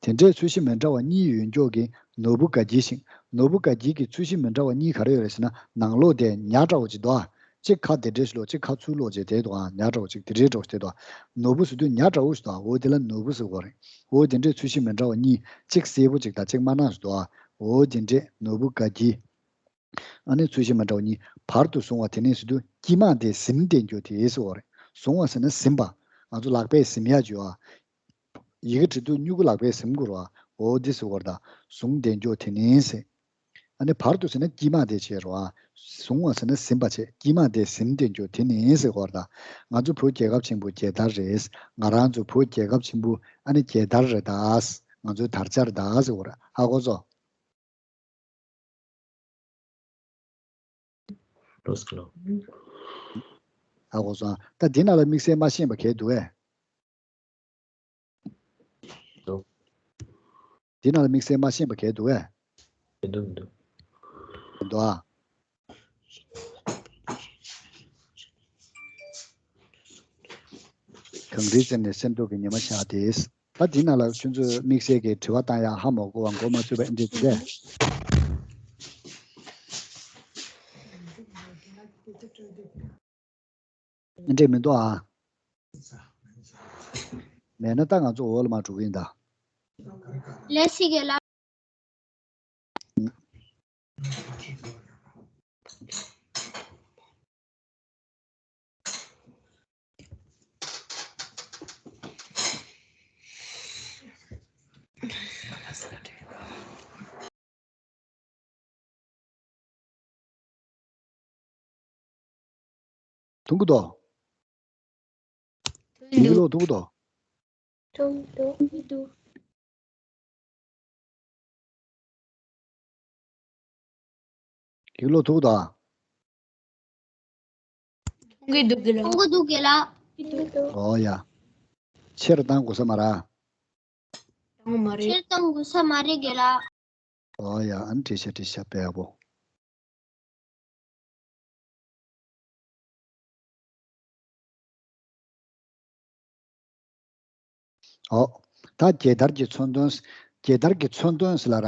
དེ་འདྲའི་ཚོས་གཞི་མི་འདྲ་བ་གཉིས་ཡོད་མགྱོགས་ཀྱི་ནོར་བུ་དགའ་འཁྱིལ་ཞིག་ནོར་བུ་དགའ་འཁྱིལ་གྱི་ཚོས་གཞི་མི་འདྲ་བ་གཉིས་ག་རེ་ཡོད་རེད་ཟེར་ན་ནང་ལོགས་དེ་ཉ་འདྲ་བོ་ཅིག་འདུག་ཨ། གཅིག་ཁ་དེ་འདྲས་ལོག་གཅིག་ཁ་ཚུར་ལོག་བྱས་བསྡད་འདུག་ཨ། ཉ་འདྲ་བོ་ཅིག་དེ་འདྲས་འདྲ་བོ་ཞིག་བསྡད་འདུག་ཨ། ནོར་བུ་ཟེར་དུས་ཉ་འདྲ་བོ་ཞིག་འདུག་ཨ། འོ་དེ་ལ་ནོར་བུ་ཟེར་གོ་རེད། འོ་དེ་འདྲས་ཚོས་གཞི་མི་འདྲ་བ་གཉིས་གཅིག་སེར་པོ་ཅིག་དང་གཅིག་དམར་ནག་ཞིག་འདུག་ཨ། འོ་དེ་འདྲས་ནོར་བུ་དགའ་འཁྱིལ། ཨ་ནི་ཚོས་གཞི་མི་འདྲ་བ་གཉིས་བར་དུ་བཟུང་བ་དེ་ནི་ཟེར་དུས་དཀྱིལ་མ་དེ་ཟིན་བསྡད་རྒྱུ་དེ་ཟེར་གོ་རེད། བཟུང་བ་ཟེར་ན་ཟིན་པ། ང་ཚོ་ལག་པས་ཟིན་ཡ་བརྗོད་ཨ། ཡི་གེ་བྲི་དུས་སྨྱུ་གུ་ལག་པས་ཟིན་དགོས་རེད་བ། འོ་འདི་ཟེར་བ་རེད་ད། ཟུང་བསྡད་འགྱོ་དེ་ནི་ཟེར། ཨ་ནི་བར་དུ་ཟེར་ན་དཀྱིལ་མ་དེ་བྱས་རེད་བ། ཟུང་བ་ཟེར་ན་ཟིན་པ་བྱས། དཀྱིལ་མ་དེ་ཟིན་བསྡད་འགྱོ་དེ་ནི་ཟེར་བ་རེད་ད། ང་ཚོ་བོད་རྒྱལ་ཁབ་ཆེན་པོ་རྒྱལ་དར་རེད། ང་རང་ཚོ་བོད་རྒྱལ་ཁབ་ཆེན་པོ་ཨ་ནི་རྒྱལ་དར་རེད་ད། ང་ཚོའི་དར་ཆ་རེད་ད་ཟེར་བ་རེད། ཧ་གོ་སོང་། ལོས་ཀློ། ཧ་གོ་སོང་། ད་འདི་ནང་ལ་དམིགས་བསལ་མ་ཤེས་པ་གས་འདུག་གས། འདུག་འདི་ནང་ལ་དམིགས་བསལ་མ་ཤེས་པ་གས་འདུག་གས། མི་འདུག་མི་འདུག་མི་འདུག་ཨ། གངས་རིའི་རྩེ་ནས་གསེར་མདོག་གི་ཉི་མ་ཤར་ཏེ། ད་འདི་ནང་ལ་ཁྱོད་ཚོས་དམིགས་བསལ་གྱི་དྲི་བ་བཏང་ཡ་ཧ་མ་གོ་བ་མགོ་མ་ཚོས་པ་འདི་འདུག་གས། འདྲེ་མི་འདུག་ཨ། མེད་ན་ད་ང་ཚོ་འོག་ལ་མར་འགྲོ་གི་ཡིན་ད། ལས་སི་གེ་ལ། མཐོང་གི་འདུག་མཐོང་གི་འདུག་མཐོང་གི་འདུག་མཐོང་གི་འདུག་གི་ལོ་ཐུག་དང་། མཐོང་གི་འདུག་གི་ལ། མཐོང་གི་འདུག་གི་ལ། ཨོ་ཡ། ཆེར་བཏང་དགོས་ས་མ་རེད། བཏང་མ་རེད། ཆེར་བཏང་དགོས་ས་མ་རེད་གི་ལ། ཨོ་ཡ། ཨ་ནི་བྲིས་ཤག་བྲིས་ཤག་དཔེ་ཡག་པོ། ཨོ། ད་རྒྱལ་དར་གྱི་མཚོན་དོན། རྒྱལ་དར་གྱི་མཚོན་དོན་ཟེར་ལ་ར།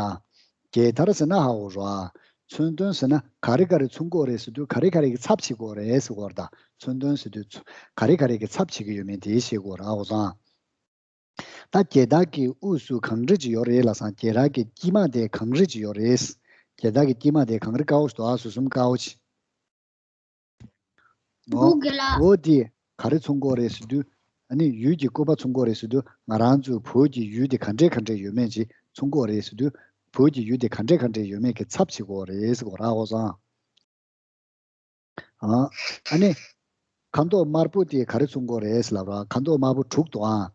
རྒྱལ་དར་ཟེར་ན་ཧ་གོ་རོ་ཨ། མཚོན་དོན་ཟེར་ན་ག་རེ་ག་རེ་མཚོན་གྱི་ཡོད་རེད་ཟེར་དུས་ག་རེ་ག་རེ་གི་ཚབ་བྱེད་ཀྱི་ཡོད་རེད་ཟེར་གྱི་ཡོད་རེད་ད། མཚོན་དོན་ཟེར་དུས་ཚུ་ག་རེ་ག་རེ་གི་ཚབ་བྱེད་ཀྱི་ཡོད་མེད་དེ་ཤེས་དགོས་ར་ཧ་གོ་སོང་ཨ། ད་རྒྱལ་དར་གྱི་དབུས་སུ་གང་འདྲ་ཅིག་ཡོད་རེད་ལབ་སོང་། རྒྱལ་དར་གྱི་དཀྱིལ་མ་དེ་གང་འདྲ་ཅིག་ཡོད་རེད། རྒྱལ་དར་གྱི་དཀྱིལ་མ་དེ་གང་རེ་དཀར་པོ་ཞིག་འདུག་ཨ། ཟུར་གསུམ་དཀར་པོ་ཅིག་འོ། འདུག་གི་ལ། འོ་དེ་ག་རེ་མཚོན་གྱི་ཡོད་རེད་ཟེར་དུས། ཨ་ནི་ཡུལ་གྱི་སྐུད་པ་མཚོན་གྱི་ཡོད་རེད་ཟེར་དུས་ང་རང་ཚོའི་བོད་ཀྱི་ཡུལ་དེ་ག་འདྲས་ག་འདྲས་ཡོད་མེད་ཅིག་མཚོན་གྱི་ཡོད་རེད་ཟེར་དུས། བོད་ཀྱི་ཡུལ་དེ་ག་འདྲས་ག་འདྲས་ཡོད་མེད་ཀྱི་ཚབ་བྱེད་ཀྱི་ཡོད་རེད་ཟེར་གྱི་ཡོད་ར་ཧ་གོ་སོང་ཨ། ཨ་ནི། ཁ་མདོག་དམར་པོ་དེ་ག་རེ་མཚོན་གྱི་ཡོད་རེད་ལབ་ར། ཁ་མདོག་དམར་པོ་དྲུག་འདུག་ཨ།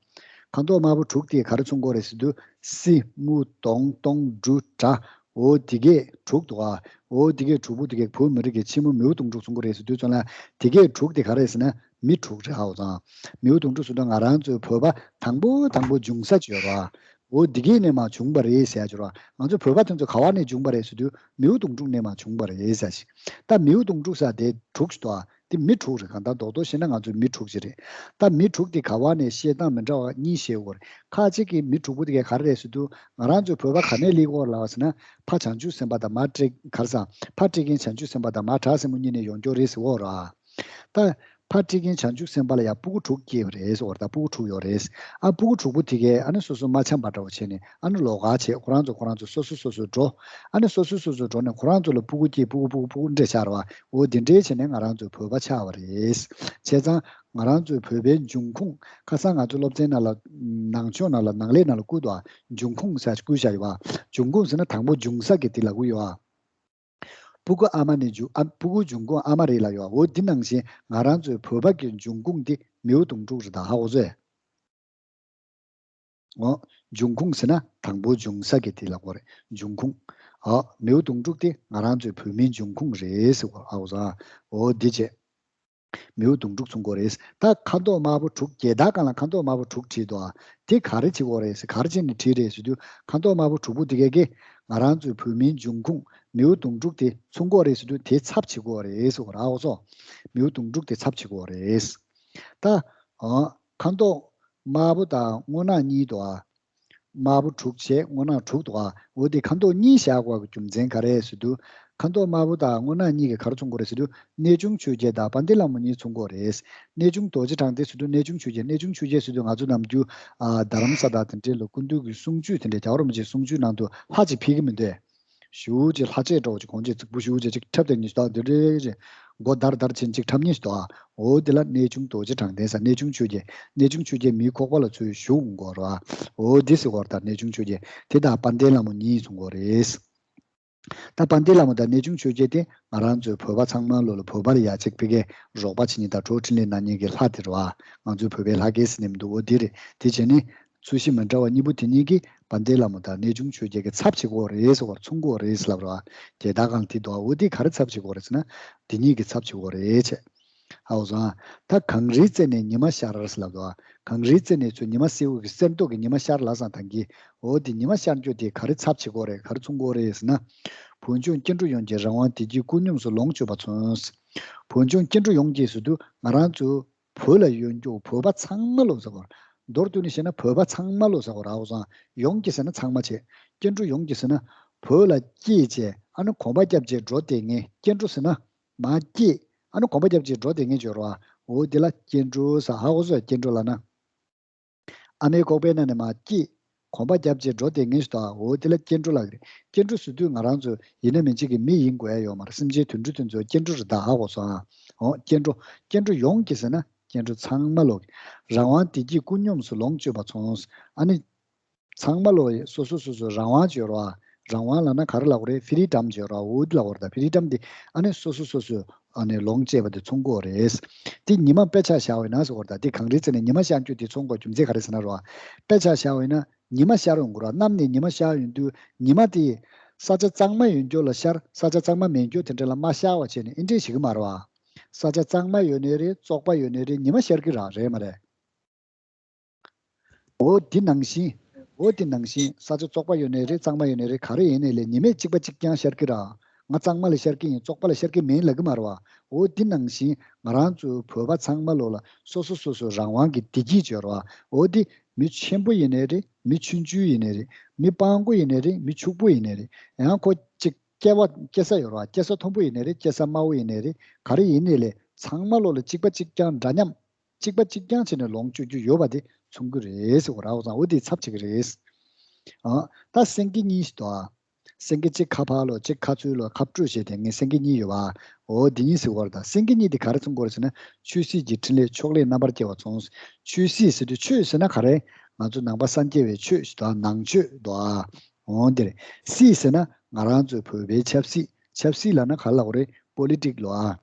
ཁ་མདོག་དམར་པོ་དྲུག་དེ་ག་རེ་མཚོན་གྱི་ཡོད་རེད་ཟེར་དུས་སྲིད་དངུལ་དོང་སྟོང་འབྲུ་དགྲ། འོ་དེ་གས་དྲུག་འདུག་ཨ། འོ་དེ་གས་དྲུག་པོ་དེ་གས་བོད་མི་རིགས་ཀྱི་ཕྱི་མོ་མིའུ་གདུང་དྲུག་མཚོན་གྱི་ཡོད་རེད་ཟེར་དུས་ཙམ་ལ། དེ་གས་དྲུག་དེ་ག་རེ་ཟེར་ན་མི་དྲུག་རེད་ཧ་གོ་སོང་ཨ། མིའུ་གདུང་དྲུག་ཟེར་དུས་ང་རང་ཚོའི་བོད་པ་དང་པོ་དང་པོ་འབྱུང་ས་ཅིག་ཡོད་ར། འོ་དེ་གས་ནས་མར་བྱུང་བ་རེད་ཟེར་ཡ་ཅིག་ཡོད་ར། ང་ཚོ་བོད་པ་དེ་ཚོ་ག་བ་ནས་བྱུང་བ་རེད་ཟེར་དུས་མིའུ་གདུང་དྲུག་ནས་མར་བྱུང་བ་རེད་ཟེར་ཞིག་ད་མིའུ་གདུང་དྲུག་ཟེར་དེ་དྲུག་ཅིག་འདུག་ཨ། དེ་མི་དྲུག་རེད། གང་ལྟར་རྡོག་རྡོག་བཤད་ན་ང་ཚོ་མི་དྲུག་ཅིག་རེད། ད་མི་དྲུག་དེ་ག་བ་ནས་བཤད་སྟངས་མི་འདྲ་བ་གཉིས་བཤད་ཡོད་རེད། ཁ་ཅིག་གིས་མི་དྲུག་པོ་དེ་ག་ག་རེ་རེད་ཟེར་དུས་ང་རང་ཚོའི་བོད་པ་ག་ནས་སླེབས་ཡོད་རེད་ལབ་པ་ཟེར་ན། ཕ་བྱང་ཆུབ་སེམས་དཔའ་དང་མ་ཏྲེ་ག་རེ་ཟེར། ཕ་སྤྲེལ་རྒན་བྱང་ཆུབ་སེམས་དཔའ་དང་མ་བྲག་སྲིན་མོ་གཉིས་ནས་ཡོང་རྒྱུ་རེད་ཟེར་ཡོད་རེད། ད་ཕ་སྤྲེལ་རྒན་བྱང་ཆུབ་སེམས་དཔའ་ལ་ཡང་སྤུ་གུ་དྲུག་སྐྱེས་པ་རེད་ཟེར་ཡོད་རེད། ད་སྤུ་གུ་དྲུག་ཡོད་རེད། ཨ་སྤུ་གུ་དྲུག་པོ་དེ་གས་ཨ་ནི་སོ་སོ་མ་འཆམ་པ་འདྲ་བོ་བྱས་ནས་ཨ་ནི་ལོགས་ཀ་བྱས། ཁོ་རང་ཚོ་ཁོ་རང་ཚོ་སོ་སོ་སོ་སོ་འགྲོ། ཨ་ནི་སོ་སོ་སོ་སོ་འགྲོ་ནས་ཁོ་རང་ཚོ་ལ་སྤུ་གུ་སྐྱེས། སྤུ་གུ་སྤུ་གུ་སྤུ་གུ་འདྲ་ཆགས་རེད་པ། འོ་དེ་འདྲས་བྱས་ནས་ང་རང་ཚོའི་བོད་པ་ཆགས་པ་རེད། བྱས་ཙང་ང་རང་ཚོའི་བོད་པའི་འབྱུང་ཁུངས། ཁ་སང་ང་ཚོ་སློབ་ཚན་ནང་ལ་ནང་ཆོས་ནང་ལ་ནང་ལས་ནང་ལ་བསྐུར་འདུག་ཨ། འབྱུང་ཁུངས་ཟེར་བསྐུར་བཞག་ཡོད་པ། འབྱུང་ཁུངས་ཟེར་ན་དང་པོ་འབྱུང་ས་གི་དེ་ལབ་ཀྱི་ཡོད་ཨ། སྤུ་གུ་ཨ་མ་ནས་འབྱུང་། ཨ། སྤུ་གུ་འབྱུང་ཁུངས་ཨ་མ་རེད་ལབ་ཡོད་ཨ། འོ་འདི་ནང་བཞིན་ང་རང་ཚོའི་བོད་པ་གི་འབྱུང་ཁུངས་འདི་མིའུ་གདུང་དྲུག་རེད། ད་ཧ་གོ་སོང་ངས། འོ། འབྱུང་ཁུངས་ཟེར་ན་དང་པོ་འབྱུང་ས་གི་དེ་ལབ་དགོས་རེད། འབྱུང་ཁུངས། འོ། མིའུ་གདུང་དྲུག་དེ་ང་རང་ཚོའི་བོད་མིའི་འབྱུང་ཁུངས་རེད་ཟེར་གོ། ཧ་གོ་སོང་ཨ། འོ་འདི་བྱས། མིའུ་གདུང་དྲུག་མཚོན་གྱི་ཡོད་རེད། ད་ཁ་མདོག་དམར་པོ་དྲུག་རྒྱལ་དར་སྒང་ལ་ཁ་མདོག་དམར་པོ་དྲུག་བྲིས་འདུག་ཨ། དེ་ག་རེ་བྱེད་ཀྱི་ཡོད་རེད་ཟེར། ག་རེ་བྱས་ནས་བྲིས་རེད་ཟེར་དུས་ཁ་མདོག་དམར་པོ་དྲུག་པོ་དེ་གས་ཀྱིས་ང་རང་ཚོའི་བོད་མིའི་འབྱུང་ཁུངས་མིའུ་གདུང་དྲུག་དེ་མཚོན་གྱི་ཡོད་རེད་ཟེར་དུས་དེ་ཚབ་བྱེད་ཀྱི་ཡོད་རེད་ཟེར་གོ་ར། ཧ་གོ་སོང་། མིའུ་གདུང་དྲུག་དེ་ཚབ་བྱེད་ཀྱི་ཡོད་རེད། ད། ཨ། ཁ་མདོག་དམར་པོ་དང་སྔོ་ནག་གཉིས་འདུག་ཨ། དམར་པོ་དྲུག་བྱས་སྔོ་ནག་དྲུག་འདུག་ཨ། འོ་དེ་ཁ་མདོག་གཉིས་བཞག་དགོས་པའི་རྒྱུ་མཚན་ག་རེ་ཟེར་དུས། ཁ་མདོག་དམར་པོ་དང་སྔོ་ནག་གཉིས་ཀྱིས་ག་རེ་མཚོན་གྱི་ཡོད་རེད་ཟེར་དུས་གནས་ཆུང་ཆོས་རྒྱལ་དང་དཔལ་ལྡན་ལྷ་མོ་གཉིས་མཚོན་གྱི་ཡོད་རེད། གནས་ཆུང་རྡོ་རྗེ་གྲགས་ལྡན་ཟེར་དུས་གནས་ཆུང་ཆོས་རྒྱལ། གནས་ཆུང་ཆོས་རྒྱལ་ཟེར་དུས་ང་ཚོ་ནམ་རྒྱུན། ཨ། རྡ་རམ་ས་དང་དེ་འདྲའི་ལ་སྐུ་མདུན་གྱི་གསུང་ཆོས་དེ་འདྲའི། རྒྱལ་བ་རིན་པོ་ཆེའི་གསུང་ཆོས་ནང་དུ་ལྷ་ཅིག་ཕུལ་གྱི་མི་འདུག་ཞེ་པོ་ཅིག་ལྷ་ཆས་འདྲ་བོ་ཅིག་གོན་བྱས་རྫིག་པོ་ཞེ་པོ་ཅིག་འཁྲབ་བསྡད་མཁན་ཞིག་འདུག་འདི་འདྲའི་ཅིག་མགོ་དར་དར་བྱས་ཅིག་འཁྲབ་མཁན་ཞིག་འདུག་འོ་དེ་ལ་གནས་ཆུང་རྡོ་རྗེ་གྲགས་ལྡན་ཟེར། གནས་ཆུང་ཆོས་རྒྱལ། གནས་ཆུང་ཆོས་རྒྱལ་མིའི་ཁོག་པ་ལ་ཚུར་ཞུགས་འོང་གི་ཡོད་རེད་པ། འོ་འདི་ཟེར་གྱི་ཡོད་རེད། ད་གནས་ཆུང་ཆོས་རྒྱལ་དེ་དང་དཔལ་ལྡན་ལྷ་མོ་གཉིས་མཚོན་གྱི་ཡོད་རེད། ད་དཔལ་ལྡན་ལྷ་མོ་དང་གནས་ཆུང་ཆོས་རྒྱལ་དེ་ང་རང་ཚོའི་བོད་པ་ཚང་མ་ལོ་ལ་བོད་པ་ལ་ཡ་གཅིག་ཕ་གིར་རོགས་པ་བྱེད་མཁན་དང་གྲོགས་འཕྲིན་ལས་གནང་མཁན་གྱི་ལྷ་དེ་རེད་པ། ང་ཚོའི་བོད་པའི་ལྷ་སྐལ་ཟེར་མཁན་མི་འདུག་འོ་དེ་རེད། དེ་བྱས་ནས། ཚོས་གཞི་མི་འདྲ་བ་གཉིས་པོ་དེ་གཉིས་ཀྱིས་དཔལ་ལྡན་ལྷ་མོ་དང་གནས་ཆུང་ཆོས་རྒྱལ་གྱི་ཚབ་བྱེད་ཀྱི་ཡོད་རེད་ཟེར་བ། མཚོན་གྱི་ཡོད་རེད་ཟེར་ལབ་རེད་པ། རྒྱལ་དར་སྒང་དེ་འདུག་འོ་དེ་ག་རེ་ཚབ་བྱེད་ཀྱི་ཡོད་རེད་ཟེར་ན། དེ་གཉིས་ཀྱིས་ཚབ་བྱེད་ཀྱི་ཡོད་རེད་བྱས། ཧ་གོ་སོང་ཨ། ད་གངས་རིའི་རྩེ་ནས་ཉི་མ་ཤར་ཟེར་ལབ་འདུག་གངས་རིའི་རྩེ་ནས་ཚུར་ཉི་མ་སེར་པོ་གི་གསེར་མདོག་གི་ཉི་མ་ཤར་ལབ་སོང་ད་གི། འོ་དེ་ཉི་མ་ཤར་རྒྱུ་དེ་ག་རེ་ཚབ་བྱེད་ཀྱི་ཡོད་རེད། ག་རེ་མཚོན་གྱི་ཡོད་རེད་ཟེར་ན། བོད་ལྗོངས་སྐྱེ་འགྲོ་ཡོངས་ཀྱི་རང་དབང་བདེ་སྐྱིད་ཀུན་སྙོམས་སུ་ལོངས་སྤྱོད་པ་མཚོན། བོད་ལྗོངས་སྐྱེ་འགྲོ་ཡོངས་ཀྱི་ཟེར་དུས་ང་རང་ཚོ། བོད་ལ་ཡོད་རྒྱུ་བོད་པ་ཚང་མ་ལོ་ཟེར་གོ། མདོར་བསྡུས་ནས་བཤད་ན་བོད་པ་ཚང་མ་ལོ་ཟེར་གོ་ར། ཧ་གོ་སོང་། ཡོངས་ཀྱི་ཟེར་ན་ཚང་མ་བྱས། སྐྱེ་འགྲོ་ཡོངས་ཀྱི་ཟེར་ན། བོད་ལ་སྐྱེས་བྱས་ཨ་ནི་གོམ་པ་རྒྱབ་བྱས་འགྲོ་བསྡད་མཁན། སྐྱེ་འགྲོ་ཟེར་ན། མར་སྐྱེས་ཨ་ནི་གོམ་པ་རྒྱབ་བྱས་འགྲོ་བསྡད་མཁན་བརྗོད་རོ། འོ་དེ་ལ་སྐྱེ་འགྲོ་ཟེར། ཧ་གོ་སོང་། སྐྱེ་འགྲོ་ལབ་ན། ཨ་མའི་ཁོག་པའི་ནང་ནས་མར་སྐྱེས། གོམ་པ་རྒྱབ་བྱས་འགྲོ་བསྡད་མཁན་ཞིག་འདུག་འོ་དེ་ལ་སྐྱེ་འགྲོ་ལབ་ཀྱི་རེད། སྐྱེ་འགྲོ་ཟེར་དུས་ང་རང་ཚོ་ཡིན་ན་མིན་གཅིག་གི་མི་ཡིན་དགོས་ཡ་ཡོད་མ་རེད། སེམས་ཅན་དུད་འགྲོ་དེ་ཚོ་སྐྱེ་འགྲོ་རེད་ད། ཧ་གོ་སོང་ཨ། འོ་སྐྱེ་འགྲོ། སྐྱེ་འགྲོ་ཡོངས་ཀྱིས་ཟེར་ན་སྐྱེ་འགྲོ་ཚང་མ་ལོ། རང་དབང་བདེ་སྐྱིད་ཀུན་སྙོམས་སུ་ལོངས་སྤྱོད་པ་མཚོན། ཨ་ནི། ཚང་མ་ལོ་ཡི་སོ་སོ་སོ་སོ་རང་དབང་བྱེད་རོགས། རང་དབང་ལབ་ན་ག་རེ་ལབ་དགོས་རེད། ཕི་རི་ཌམ་བྱེད་རོགས། འོ་འདི་ལབ་དགོས་རེད་ད། ཕི་རི་ཌམ་འདི་ཨ་ནི་སོ་སོ་སོ་སོ་ཨ་ནི་ལོངས་སྤྱད་པ་འདི་མཚོན་གྱི་ཡོད་རེད། འདི་ཉི་མ་དཔེ་ཆ་བཞག་པ་ཡིན་ན་ཟེར་དགོས་རེད་ད། འདི་གངས་རིའི་རྩེ་ནས་ཉི་མ་ཤར་རྒྱུ་འདི་མཚོན་དགོས་རྒྱུ་མཚན་ག་རེ་ཟེར་ན་རོ། དཔེ་ཆ་བཞག་པ་ཡིན་ན་ཉི་མ་ཤར་ཡོང་གི་རོ། གནམ་ནས་ཉི་མ་ཤར་ཡོང་དུས་ཉི་མ་དེ་ས་ཆ་གཙང་མ་ཡོད་རྒྱུ་ལ་ཤར། ས་ཆ་གཙང་མ་མེད་རྒྱུ་དེ་འདྲ་ལ་མ་ཤར་བ་བྱས་ནས་ཨེ་འདྲས་ཞིག་གི་མ་རེད་བ། ས་ཆ་གཙང་མ་ཡོད་ནའི་རེད། བཙོག་པ་ཡོད་ནའི་རེད། ཉི་མ་ཤར་གི་ར་རེད་མ་རེད། འོ་དེ་ནང་བཞིན། འོ་དེ་ནང་བཞིན་ས་ཆ་བཙོག་པ་ཡོད་ནའི་རེད། གཙང་མ་ཡོད་ནའི་རེད། ག་རེ་ཡིན་ནའི་ལས་ཉི་མས་གཅིག་པ་གཅིག་རྐྱང་ཤར་གི་ར། ང་གཙང་མ་ལ་ཤར་གི་ཡིན། བཙོག་པ་ལ་ཤར་གི་མིན་ལབ་གི་མ་རེད་བ། འོ་དེ་ནང་བཞིན་ང་རང་ཚོའི་བོད་པ་ཚང་མ་ལོ་ལ་སོ་སོ་སོ་སོ་རང་དབང་གི་བདེ་སྐྱིད་ཅིག་ཡོད་རེད་བ། འོ་དེ་མི་ཆེན་པོ་ཡིན་ནའི་རེད། མི་ཆུང་ཆུང་ཡིན་ནའི་རེད། མི་སྤྲང་པོ་ཡིན་ནའི་རེད། མི་ཕྱུག་པོ་ཡིན་ནའི་རེད། ཡང་ཁོ་གཅིག་སྐྱེ་བ་སྐྱེ་ས་ཡོད་རེད་བ། སྐྱེ་ས་མཐོན་པོ་ཡིན་ནའི་རེད། སྐྱེ་ས་དམའ་བོ་ཡིན་ནའི་རེད། ག་རེ་ཡིན་ནའི་ལས་ཚང་མ་ལོ་ལ་གཅིག་པ་གཅིག་རྐྱང་འདྲ་མཉམ། གཅིག་པ་གཅིག་རྐྱང་བྱས་ནས་ལོངས་སྤྱོད་རྒྱུ་ཡོད་པ་དེ་མཚོན་གྱི་རེད་ཟེར་བ་ར། འོ་ཙང་འོ་དེའི་ཚབ་བྱེད་ཀྱི་རེད། ཨ། ད་སེང་གེ་གཉིས་ཤིག་འདུག་ཨ། སེང་གེ་གཅིག་ཁ་ཕར་ལོག་གཅིག་ཁ་ཚུར་ལོག་ཁ་སྤྲོད་བྱས་ཏེ་ངས་སེང་གེ་གཉིས་ཡོད་པ། འོ་དེ་གཉིས་ཟེར་བ་རེད་ད། སེང་གེ་གཉིས་དེ་ག་རེ་མཚོན་གྱི་རེད་ཟེར་ན་ཆོས་སྲིད་ཀྱི་འཕྲིན་ལས་ཕྱོགས་ལས་རྣམ་པར་རྒྱལ་བ་མཚོན། ཆོས་སྲིད་ཟེར་དུས་ཆོས་ཟེར་ན་ག་རེ། ང་ཚོ་ནང་པ་སངས་རྒྱས་པའི་ཆོས་ཞིག་འདུག་ཨ། ནང་ཆོས་འདུག་ཨ། འོ་འདིར། སྲིད་ཟེར་ན་ང་རང་ཚོའི་བོད་པའི་ཆབ་སྲིད། ཆབ་སྲིད་ལབ་ན་ག་རེ་ལབ་དགོས་རེད། པོ་ལི་ཊིག་ལོ་ཨ།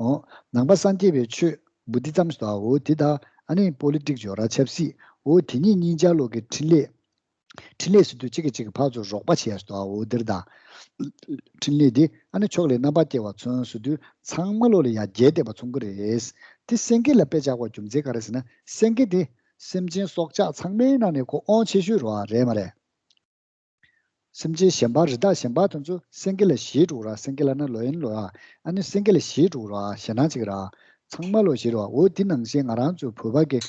འོ། ནང་པ་སངས་རྒྱས་པའི་ཆོས། བུ་དྷི་ཛམ་ཞིག་འདུག་ཨ། འོ་དེ་དང་ཨ་ནི་པོ་ལི་ཊིག་ཡོད་ར། ཆབ་སྲིད། འོ་དེ་གཉིས་གཉིས་ཆར་ལོག་གི་འཕྲིན་ལས། འཕྲིན་ལས་ཟེར་དུས་གཅིག་གིས་གཅིག་གི་ཕར་ཚུར་རོགས་པ་བྱེད་ཡ་ཞིག་འདུག་ཨ། འོ་འདིར་ད། འཕྲིན་ལས་དེ་ཨ་ནི་ཕྱོགས་ལས་རྣམ་པར་རྒྱལ་བ་མཚོན་ཟེར་དུས་ཚང་མ་ལོ་ལ་ཡར་རྒྱས་བསྡད་པ་མཚོན་གྱི་རེད། དེ་སེང་གེ་ལ་དཔེ་བཞག་པའི་རྒྱུ་མཚན་ག་རེ་ཟེར་ན་སེང་གེ་དེ་སེམས་ཅན་སྲོག་ཆགས་ཚང་མའི་ནང་ནས་ཁོ་དབང་ཆེ་ཤོས་རེད་བ། རེད་མ་རེད། སེམས་ཅན་གཞན་པ་རི་དྭགས་གཞན་པ་དེ་ཚོ་སེང་གེ་ལ་ཞེད་འགྲོ་ར། སེང་གེ་ལབ་ན་ལོ་ཡིན་ལོ་ཨ། ཨ་ནི་སེང་གེ་ལ་ཞེད་འགྲོ་ར། ཞེད་སྣང་ཅིག་ར། ཚང་མ་ལོ་ཞེད་ར། འོ་དེ་ནང་བཞིན་ང་རང་ཚོ་བོད་པ་གི་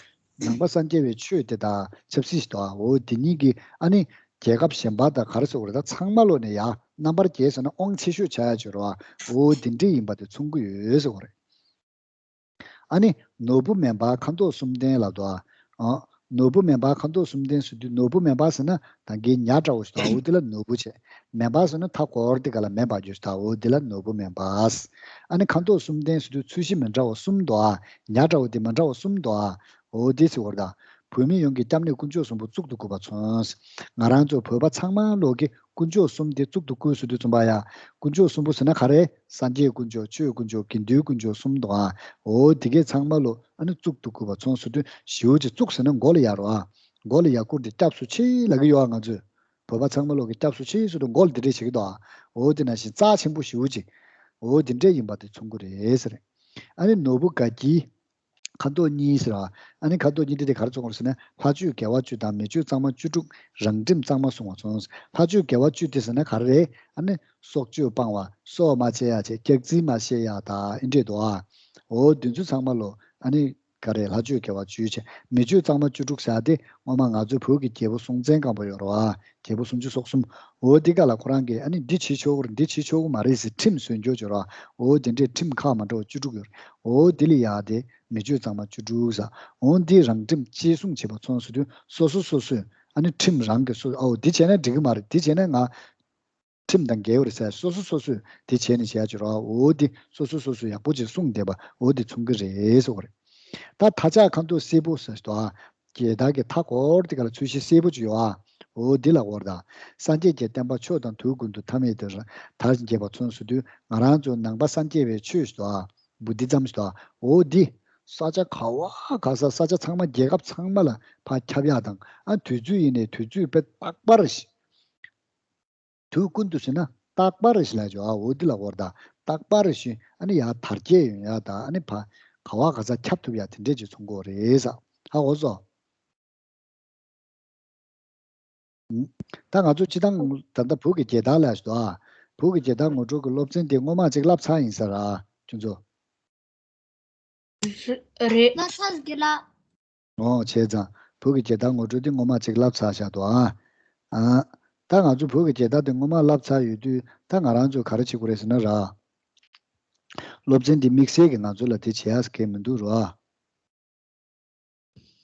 ནང་པ་སངས་རྒྱས་པའི་ཆོས་དེ་དང་ཆབ་སྲིད་ཞིག་འདུག་ཨ། འོ་དེ་གཉིས་ཀྱི་ཨ་ནི་རྒྱལ་ཁབ་གཞན་པ་དང་ག་རེ་ཟེར་དགོས་རེད། ད་ཚང་མ་ལོ་ནས་ཡ་རྣམ་པར་རྒྱལ་ཟེར་ན་དབང་ཆེ་ཤོས་ཆགས་ཡ་ཅིག་ར། འོ་དེ་འདྲས་ཡིན་པ་དེ་མཚོན་གྱི་ཡོད་ཟེར་བ་རེད། ཨ་ནི་ནོར་བུ་མེ་འབར་ཁ་མདོག་གསུམ་ལྡན་ལབ་འདུག་ཨ། ཨ། ནོར་བུ་མེ་འབར་ཁ་མདོག་གསུམ་ལྡན་ཟེར་དུས་ནོར་བུ་མེ་འབར་ཟེར་ན་ད་གིན་ཉ་འདྲ་བོ་ཞིག་འདུག་ཨ། འོ་དེ་ལ་ནོར་བུ་བྱས། མེ་འབར་ཟེར་ན་མཐའ་སྐོར་དེ་ག་ལ་མེ་འབར་རྒྱུ་ཞིག་འདུག་ཨ། འོ་དེ་ལ་ནོར་བུ་མེ་འབར། ཨ་ནི་ཁ་མདོག་གསུམ་ལྡན་ཟེར་དུས་ཚོས་གཞི་མི་འདྲ་བ་གསུམ་འདུག་ཨ། ཉ་འདྲ་བོ་དེ་མི་འདྲ་བ་གསུམ་འདུག་ཨ། འོ་དེ་ཟེར་བ་རེད་ད། བོད་མི་ཡོངས་ཀྱི་སྐྱབས་གནས་དཀོན་མཆོག་གསུམ་པོ་གཙུག་ཏུ་བཀུར་བ་མཚོན། ང་རང་ཚོ་བོད་པ་ཚང་མ་ལོག་གི་དཀོན་མཆོག་གསུམ་དེ་གཙུག་ཏུ་བཀུར་ཟེར་དུས་ཙམ་པ་ཡ། དཀོན་མཆོག་གསུམ་པོ་ཟེར་ན་ག་རེ། སངས་རྒྱས་དཀོན་མཆོག་ཆོས་དཀོན་མཆོག་དགེ་འདུན་དཀོན་མཆོག་གསུམ་འདུག་ཨ། འོ་དེ་གས་ཚང་མ་ལོ་ཨ་ནི་གཙུག་ཏུ་བཀུར་བ་མཚོན་ཟེར་དུས་ཞེ་པོ་ཅིག་གཙུག་ཟེར་ན་མགོ་ལ་ཡར་རོ་ཨ། མགོ་ལ་ཡར་བཀུར་ཏེ་སྐྱབས་སུ་མཆི་ལབ་གི་ཡོད་ཨ། ང་ཚོས་བོད་པ་ཚང་མ་ལོ་གི་སྐྱབས་སུ་མཆི་ཟེར་དུས་མགོ་ལ་དེ་འདྲས་བྱེད་ཀྱི་འདུག་ཨ། འོ་དེ་ནང་བཞིན་རྩ་ཆེན་པོ་ཞེ་པོ་ཅིག་འོ་དེ་འདྲས་ཡིན་པ་དེ་མཚོན་གྱི་རེད་ཟེར། ཨ་ནི་ནོར་བུ་དགའ་སྐྱིད། ཁ་དོག་གཉིས་ཟེར་བ། ཨ་ནི་ཁ་དོག་གཉིས་དེ་དེ་ག་རེ་མཚོན་གྱི་རེད་ཟེར་ན་ལྷ་ཆོས་དགེ་བ་བཅུ་དང་མི་ཆོས་གཙང་མ་བཅུ་དྲུག་རང་ཁྲིམས་གཙང་མ་སྲུང་བ་མཚོན། ལྷ་ཆོས་དགེ་བ་བཅུ་དེ་ཟེར་ན་ག་རེ་རེད། ཨ་ནི་སྲོག་གཅོད་སྤང་བ། སྲོག་མ་བཅད་ཡ་བྱས། སྐྱག་རྫུན་མ་བཤད་ཡ་དང་ཨེ་འདྲས་འདུག་ཨ། འོ་དེ་ཚོ་ཚང་མ་ལོ་ཨ་ནི་ག་རེ་ལྷ་ཆོས་དགེ་བ་བཅུ་བྱས། མི་ཆོས་གཙང་མ་བཅུ་དྲུག་ཟེར་ཡ་དེ་སྔོན་མ་ང་ཚོའི་བོད་ཀྱི་རྒྱལ་པོ་སྲོང་བཙན་སྒམ་པོ་ཡོད་རེད་བ། རྒྱལ་པོ་སུམ་ཅུ་སོ་གསུམ། འོ་འདི་ག་ལ་ཁོ་རང་གིས་ཨ་ནི་འདི་བྱེད་ཆོག་གི་རེད། འདི་བྱེད་ཆོག་གི་མ་རེད་ཟེར་ཁྲིམས་བཟོས་འཇོག་བྱོས་ར། འོ་དེ་འདྲའི་ཁྲིམས་ཁག་མ་འདྲ་བ་བཅུ་དྲུག་ཡོད་རེད། འོ་དེ་ལ་ཡ་དེ་མི་ཆོས་གཙང་མ་བཅུ་དྲུག་ཟེར། འོ་འདི་རང་ཁྲིམས་གཅེས་སྲུང་བྱེད་པ་མཚོན་ཟེར་དུས་སོ་སོ་སོ་སོས་ཨ་ནི་ཁྲིམས་རང་གིས་སོ། ཨའོ་འདི་བྱས་ན་འགྲིག་གི་མ་རེད། འདི་བྱས་ན་ང་ཁྲིམས་དང་འགལ་བ་རེད་ཟེར་སོ་སོ་སོ་སོས་དེ་བྱས་ནས་བྱས་ཡ་བྱོས་ར། འོ་དེ་སོ་སོ་སོ་སོས་ཡག་པོ་ཅིག་སྲུང་བསྡད་པ་འོ་དེ་མཚོན་གི་རེད་ཟེར་བ་རེད། ད་མཐའ་ལྕགས་ཁ་མདོག་སེར་པོ་ཟེར་དུས་ཨ། རྒྱལ་དར་གྱི་མཐའ་སྐོར་དེ་ག་ལ་ཚོས་གཞི་སེར་པོ་ཅིག་ཡོད་ཨ། འོ་འདི་ལ་འོར་ད། སངས་རྒྱས་ཀྱི་བསྟན་པ་ཕྱོགས་དང་དུས་ཀུན་ཏུ་ཐ་མལ་དུ་དར་རྒྱས་པ་མཚོན་ཟེར་དུས་ང་རང་ཚོ་ནང་པ་སངས་རྒྱས་པའི་ཆོས་ཤིག་འདུག་ཨ། བུ་དྷི་ཛམ་ཞིག་འདུག་ཨ། འོ་འདི། ས་ཆ་ག་བ་ག་ས་ས་ཆ་ཚང་མ་རྒྱལ་ཁབ་ཚང་མ་ལ་ཕར་ཁྱབ་ཡག་དང་ཨ་དུས་ཚོད་ཡིན་ནའི་དུས་ཚོད་དཔེ་རྟག་པར་ཞིག་དུས་ཀུན་ཏུ་ཟེར་ན་རྟག་པར་ཞིག་ལ་འཇོག་ཨ། འོ་འདི་ལ་འོར་ད། རྟག་པར་ཞིག་ཨ་ནི་ཡར་དར་རྒྱས་ཡོང་ཡག་དང་ཨ་ནི་ཕ་ག་བ་ག་ས་ཁྱབ་ཐུབ་ཡག་དེ་འདྲས་ཅིག་མཚོན་གྱི་ཡོད་རེད་ས། ཧ་གོ་སོང་། ད་ང་ཚོ་སྤྱི་བཏང་ད་ལྟ་བོད་ཀྱི་རྒྱལ་དར་ལ་ཞིག་འདུག་ཨ། བོད་ཀྱི་རྒྱལ་དར་ངོ་སྤྲོད་ཀྱི་སློབ་ཚན་དེ་སྔོན་མ་ཅིག་བསླབས་ཚར་ཡིན་ས་ར་ཁྱོད་ཚོ། རེད། ལ་ཚ་གི་ལ། ཨོ་བྱས་ཙང་བོད་ཀྱི་རྒྱལ་དར་ངོ་སྤྲོད་འདི་སྔོན་མ་ཅིག་བསླབས་ཚར་བཞག་འདུག་ཨ། ཨ། ད་ང་ཚོ་བོད་ཀྱི་རྒྱལ་དར་འདི་སྔོན་མ་བསླབས་ཚར་ཡོད་དུས་ད་ང་རང་ཚོས་ག་རེ་བྱེད་དགོས་རེད་ཟེར་ན་ར། སློབ་ཚན་འདི་དམིགས་བསལ་གྱི་ང་ཚོ་ལ་དེ་བྱེད་ཡག་གི་མི་འདུག་ར།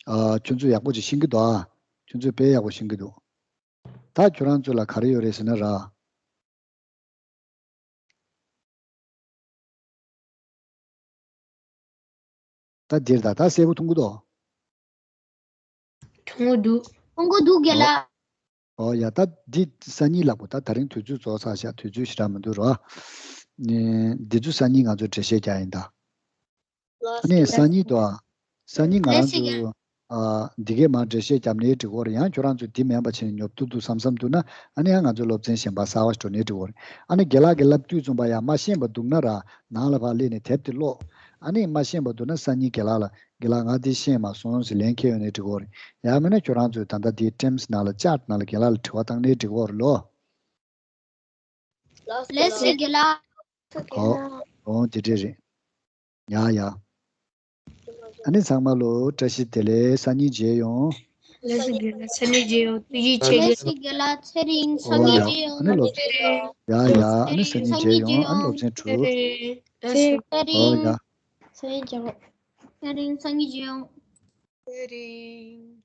ཨ། ཁྱོད་ཚོས་ཡག་པོ་ཅིག་ཤེས་ཀྱི་འདུག་ཨ། ཁྱོད་ཚོས་དཔེ་ཡག་པོ་ཤེས་ཀྱི་འདུག་ད་ཁྱོད་རང་ཚོ་ལ་ག་རེ་ཡོད་རེད་ཟེར་ན་ར། ད་འདིར་ད་ད་གསལ་པོ་མཐོང་གི་འདུག་མཐོང་གི་འདུག་མཐོང་གི་འདུག་རྒན་ལགས། ཨོ་ཡ། ད་འདི་སང་ཉིན་ལབ་དགོས། ད་ད་རིང་དུས་ཚོད་རྫོགས་ཚར་ཤག་དུས་ཚོད་ཞེ་དྲག་མི་འདུག་རོ། ནི་འདི་ཚོ་སང་ཉིན་ང་ཚོ་འགྲེལ་བཤད་རྒྱག་ཡིན་ད། ཨ་ནི་སང་ཉིན་དུ་ཨ། སང་ཉིན་ང་རང་ཚོ་ཨ། འདི་གས་མར་འགྲེལ་བཤད་བརྒྱབ་ནའི་འགྲིག་གི་རེད། ཡང་ཁྱོད་རང་ཚོ་འདི་མིན་པ་བྱས་ནས་ཉོབ་ཏུ་འདུག་བསམ་བསམ་འདུག་ན། ཨ་ནི་ཡང་ང་ཚོ་སློབ་ཚན་གཞན་པ་གསར་བ་ཞིག་འགྲོ་ནའི་འགྲིག་གི་རེད། ཨ་ནི་རྒན་ལགས་ཀྱིས་ལབ་དུས་ཙམ་པ་ཡང་མ་ཤེས་པ་འདུག་ན་ར། ནང་ལ་ཕར་སླེབས་ནས་དེབ་དེ་ཀློག་ཨ་ནི་མ་ཤེས་པ་འདུག་ན་སང་ཉིན་རྒན་ལགས་ལ། རྒན་ལགས་ང་འདི་ཤེས་མ་སོང་ཟེར་ལན་འཁེལ་ཡོང་ནའི་འགྲིག་གི་རེད། ཡང་མིན་ན་ཁྱོད་རང་ཚོས་ད་ལྟ་འདིའི་ཊེམ་སི་ནང་ལ་ཅཊ་ནང་ལ་རྒན་ལགས་ལ་དྲི་བ་བཏང་ནའི་འགྲིག་གི་རེད་ལོ། ལགས་སོ་རྒན་ལགས། ཨོ། ཨོ་དེ་འདྲས་རེད། ཡ་ཡ། ཨ་ནི་ཚང་མ་ལོ་བཀྲ་ཤིས་བདེ་ལེགས། སང་ཉིན་མཇལ་ཡོང་། ལགས་སོ་རྒན་ལགས། སང་ཉིན་མཇལ་ཡོང་། ཐུགས་རྗེ་ཆེ་རྒན་ལགས། ལགས་སོ་རྒན་ལགས། ཚེ་རིང་། སང་ཨོ་ཉིན་ཡ། མཇལ་ཡོང་། ཨ་ནི་སློབ་ཚེ་རིང་། ཡ་ཡ། ཨ་ནི་སང་ཉིན་མཇལ་ཡོང་། ཨ་ནི་སློབ་ཚན་དྲུག་ཚེ་རིང་། ཚེ་རིང་། ཨོ་ཡ། ཚེ་རིང་། སང་ཉིན་མཇལ་ཡོང་། ཚེ་རིང་།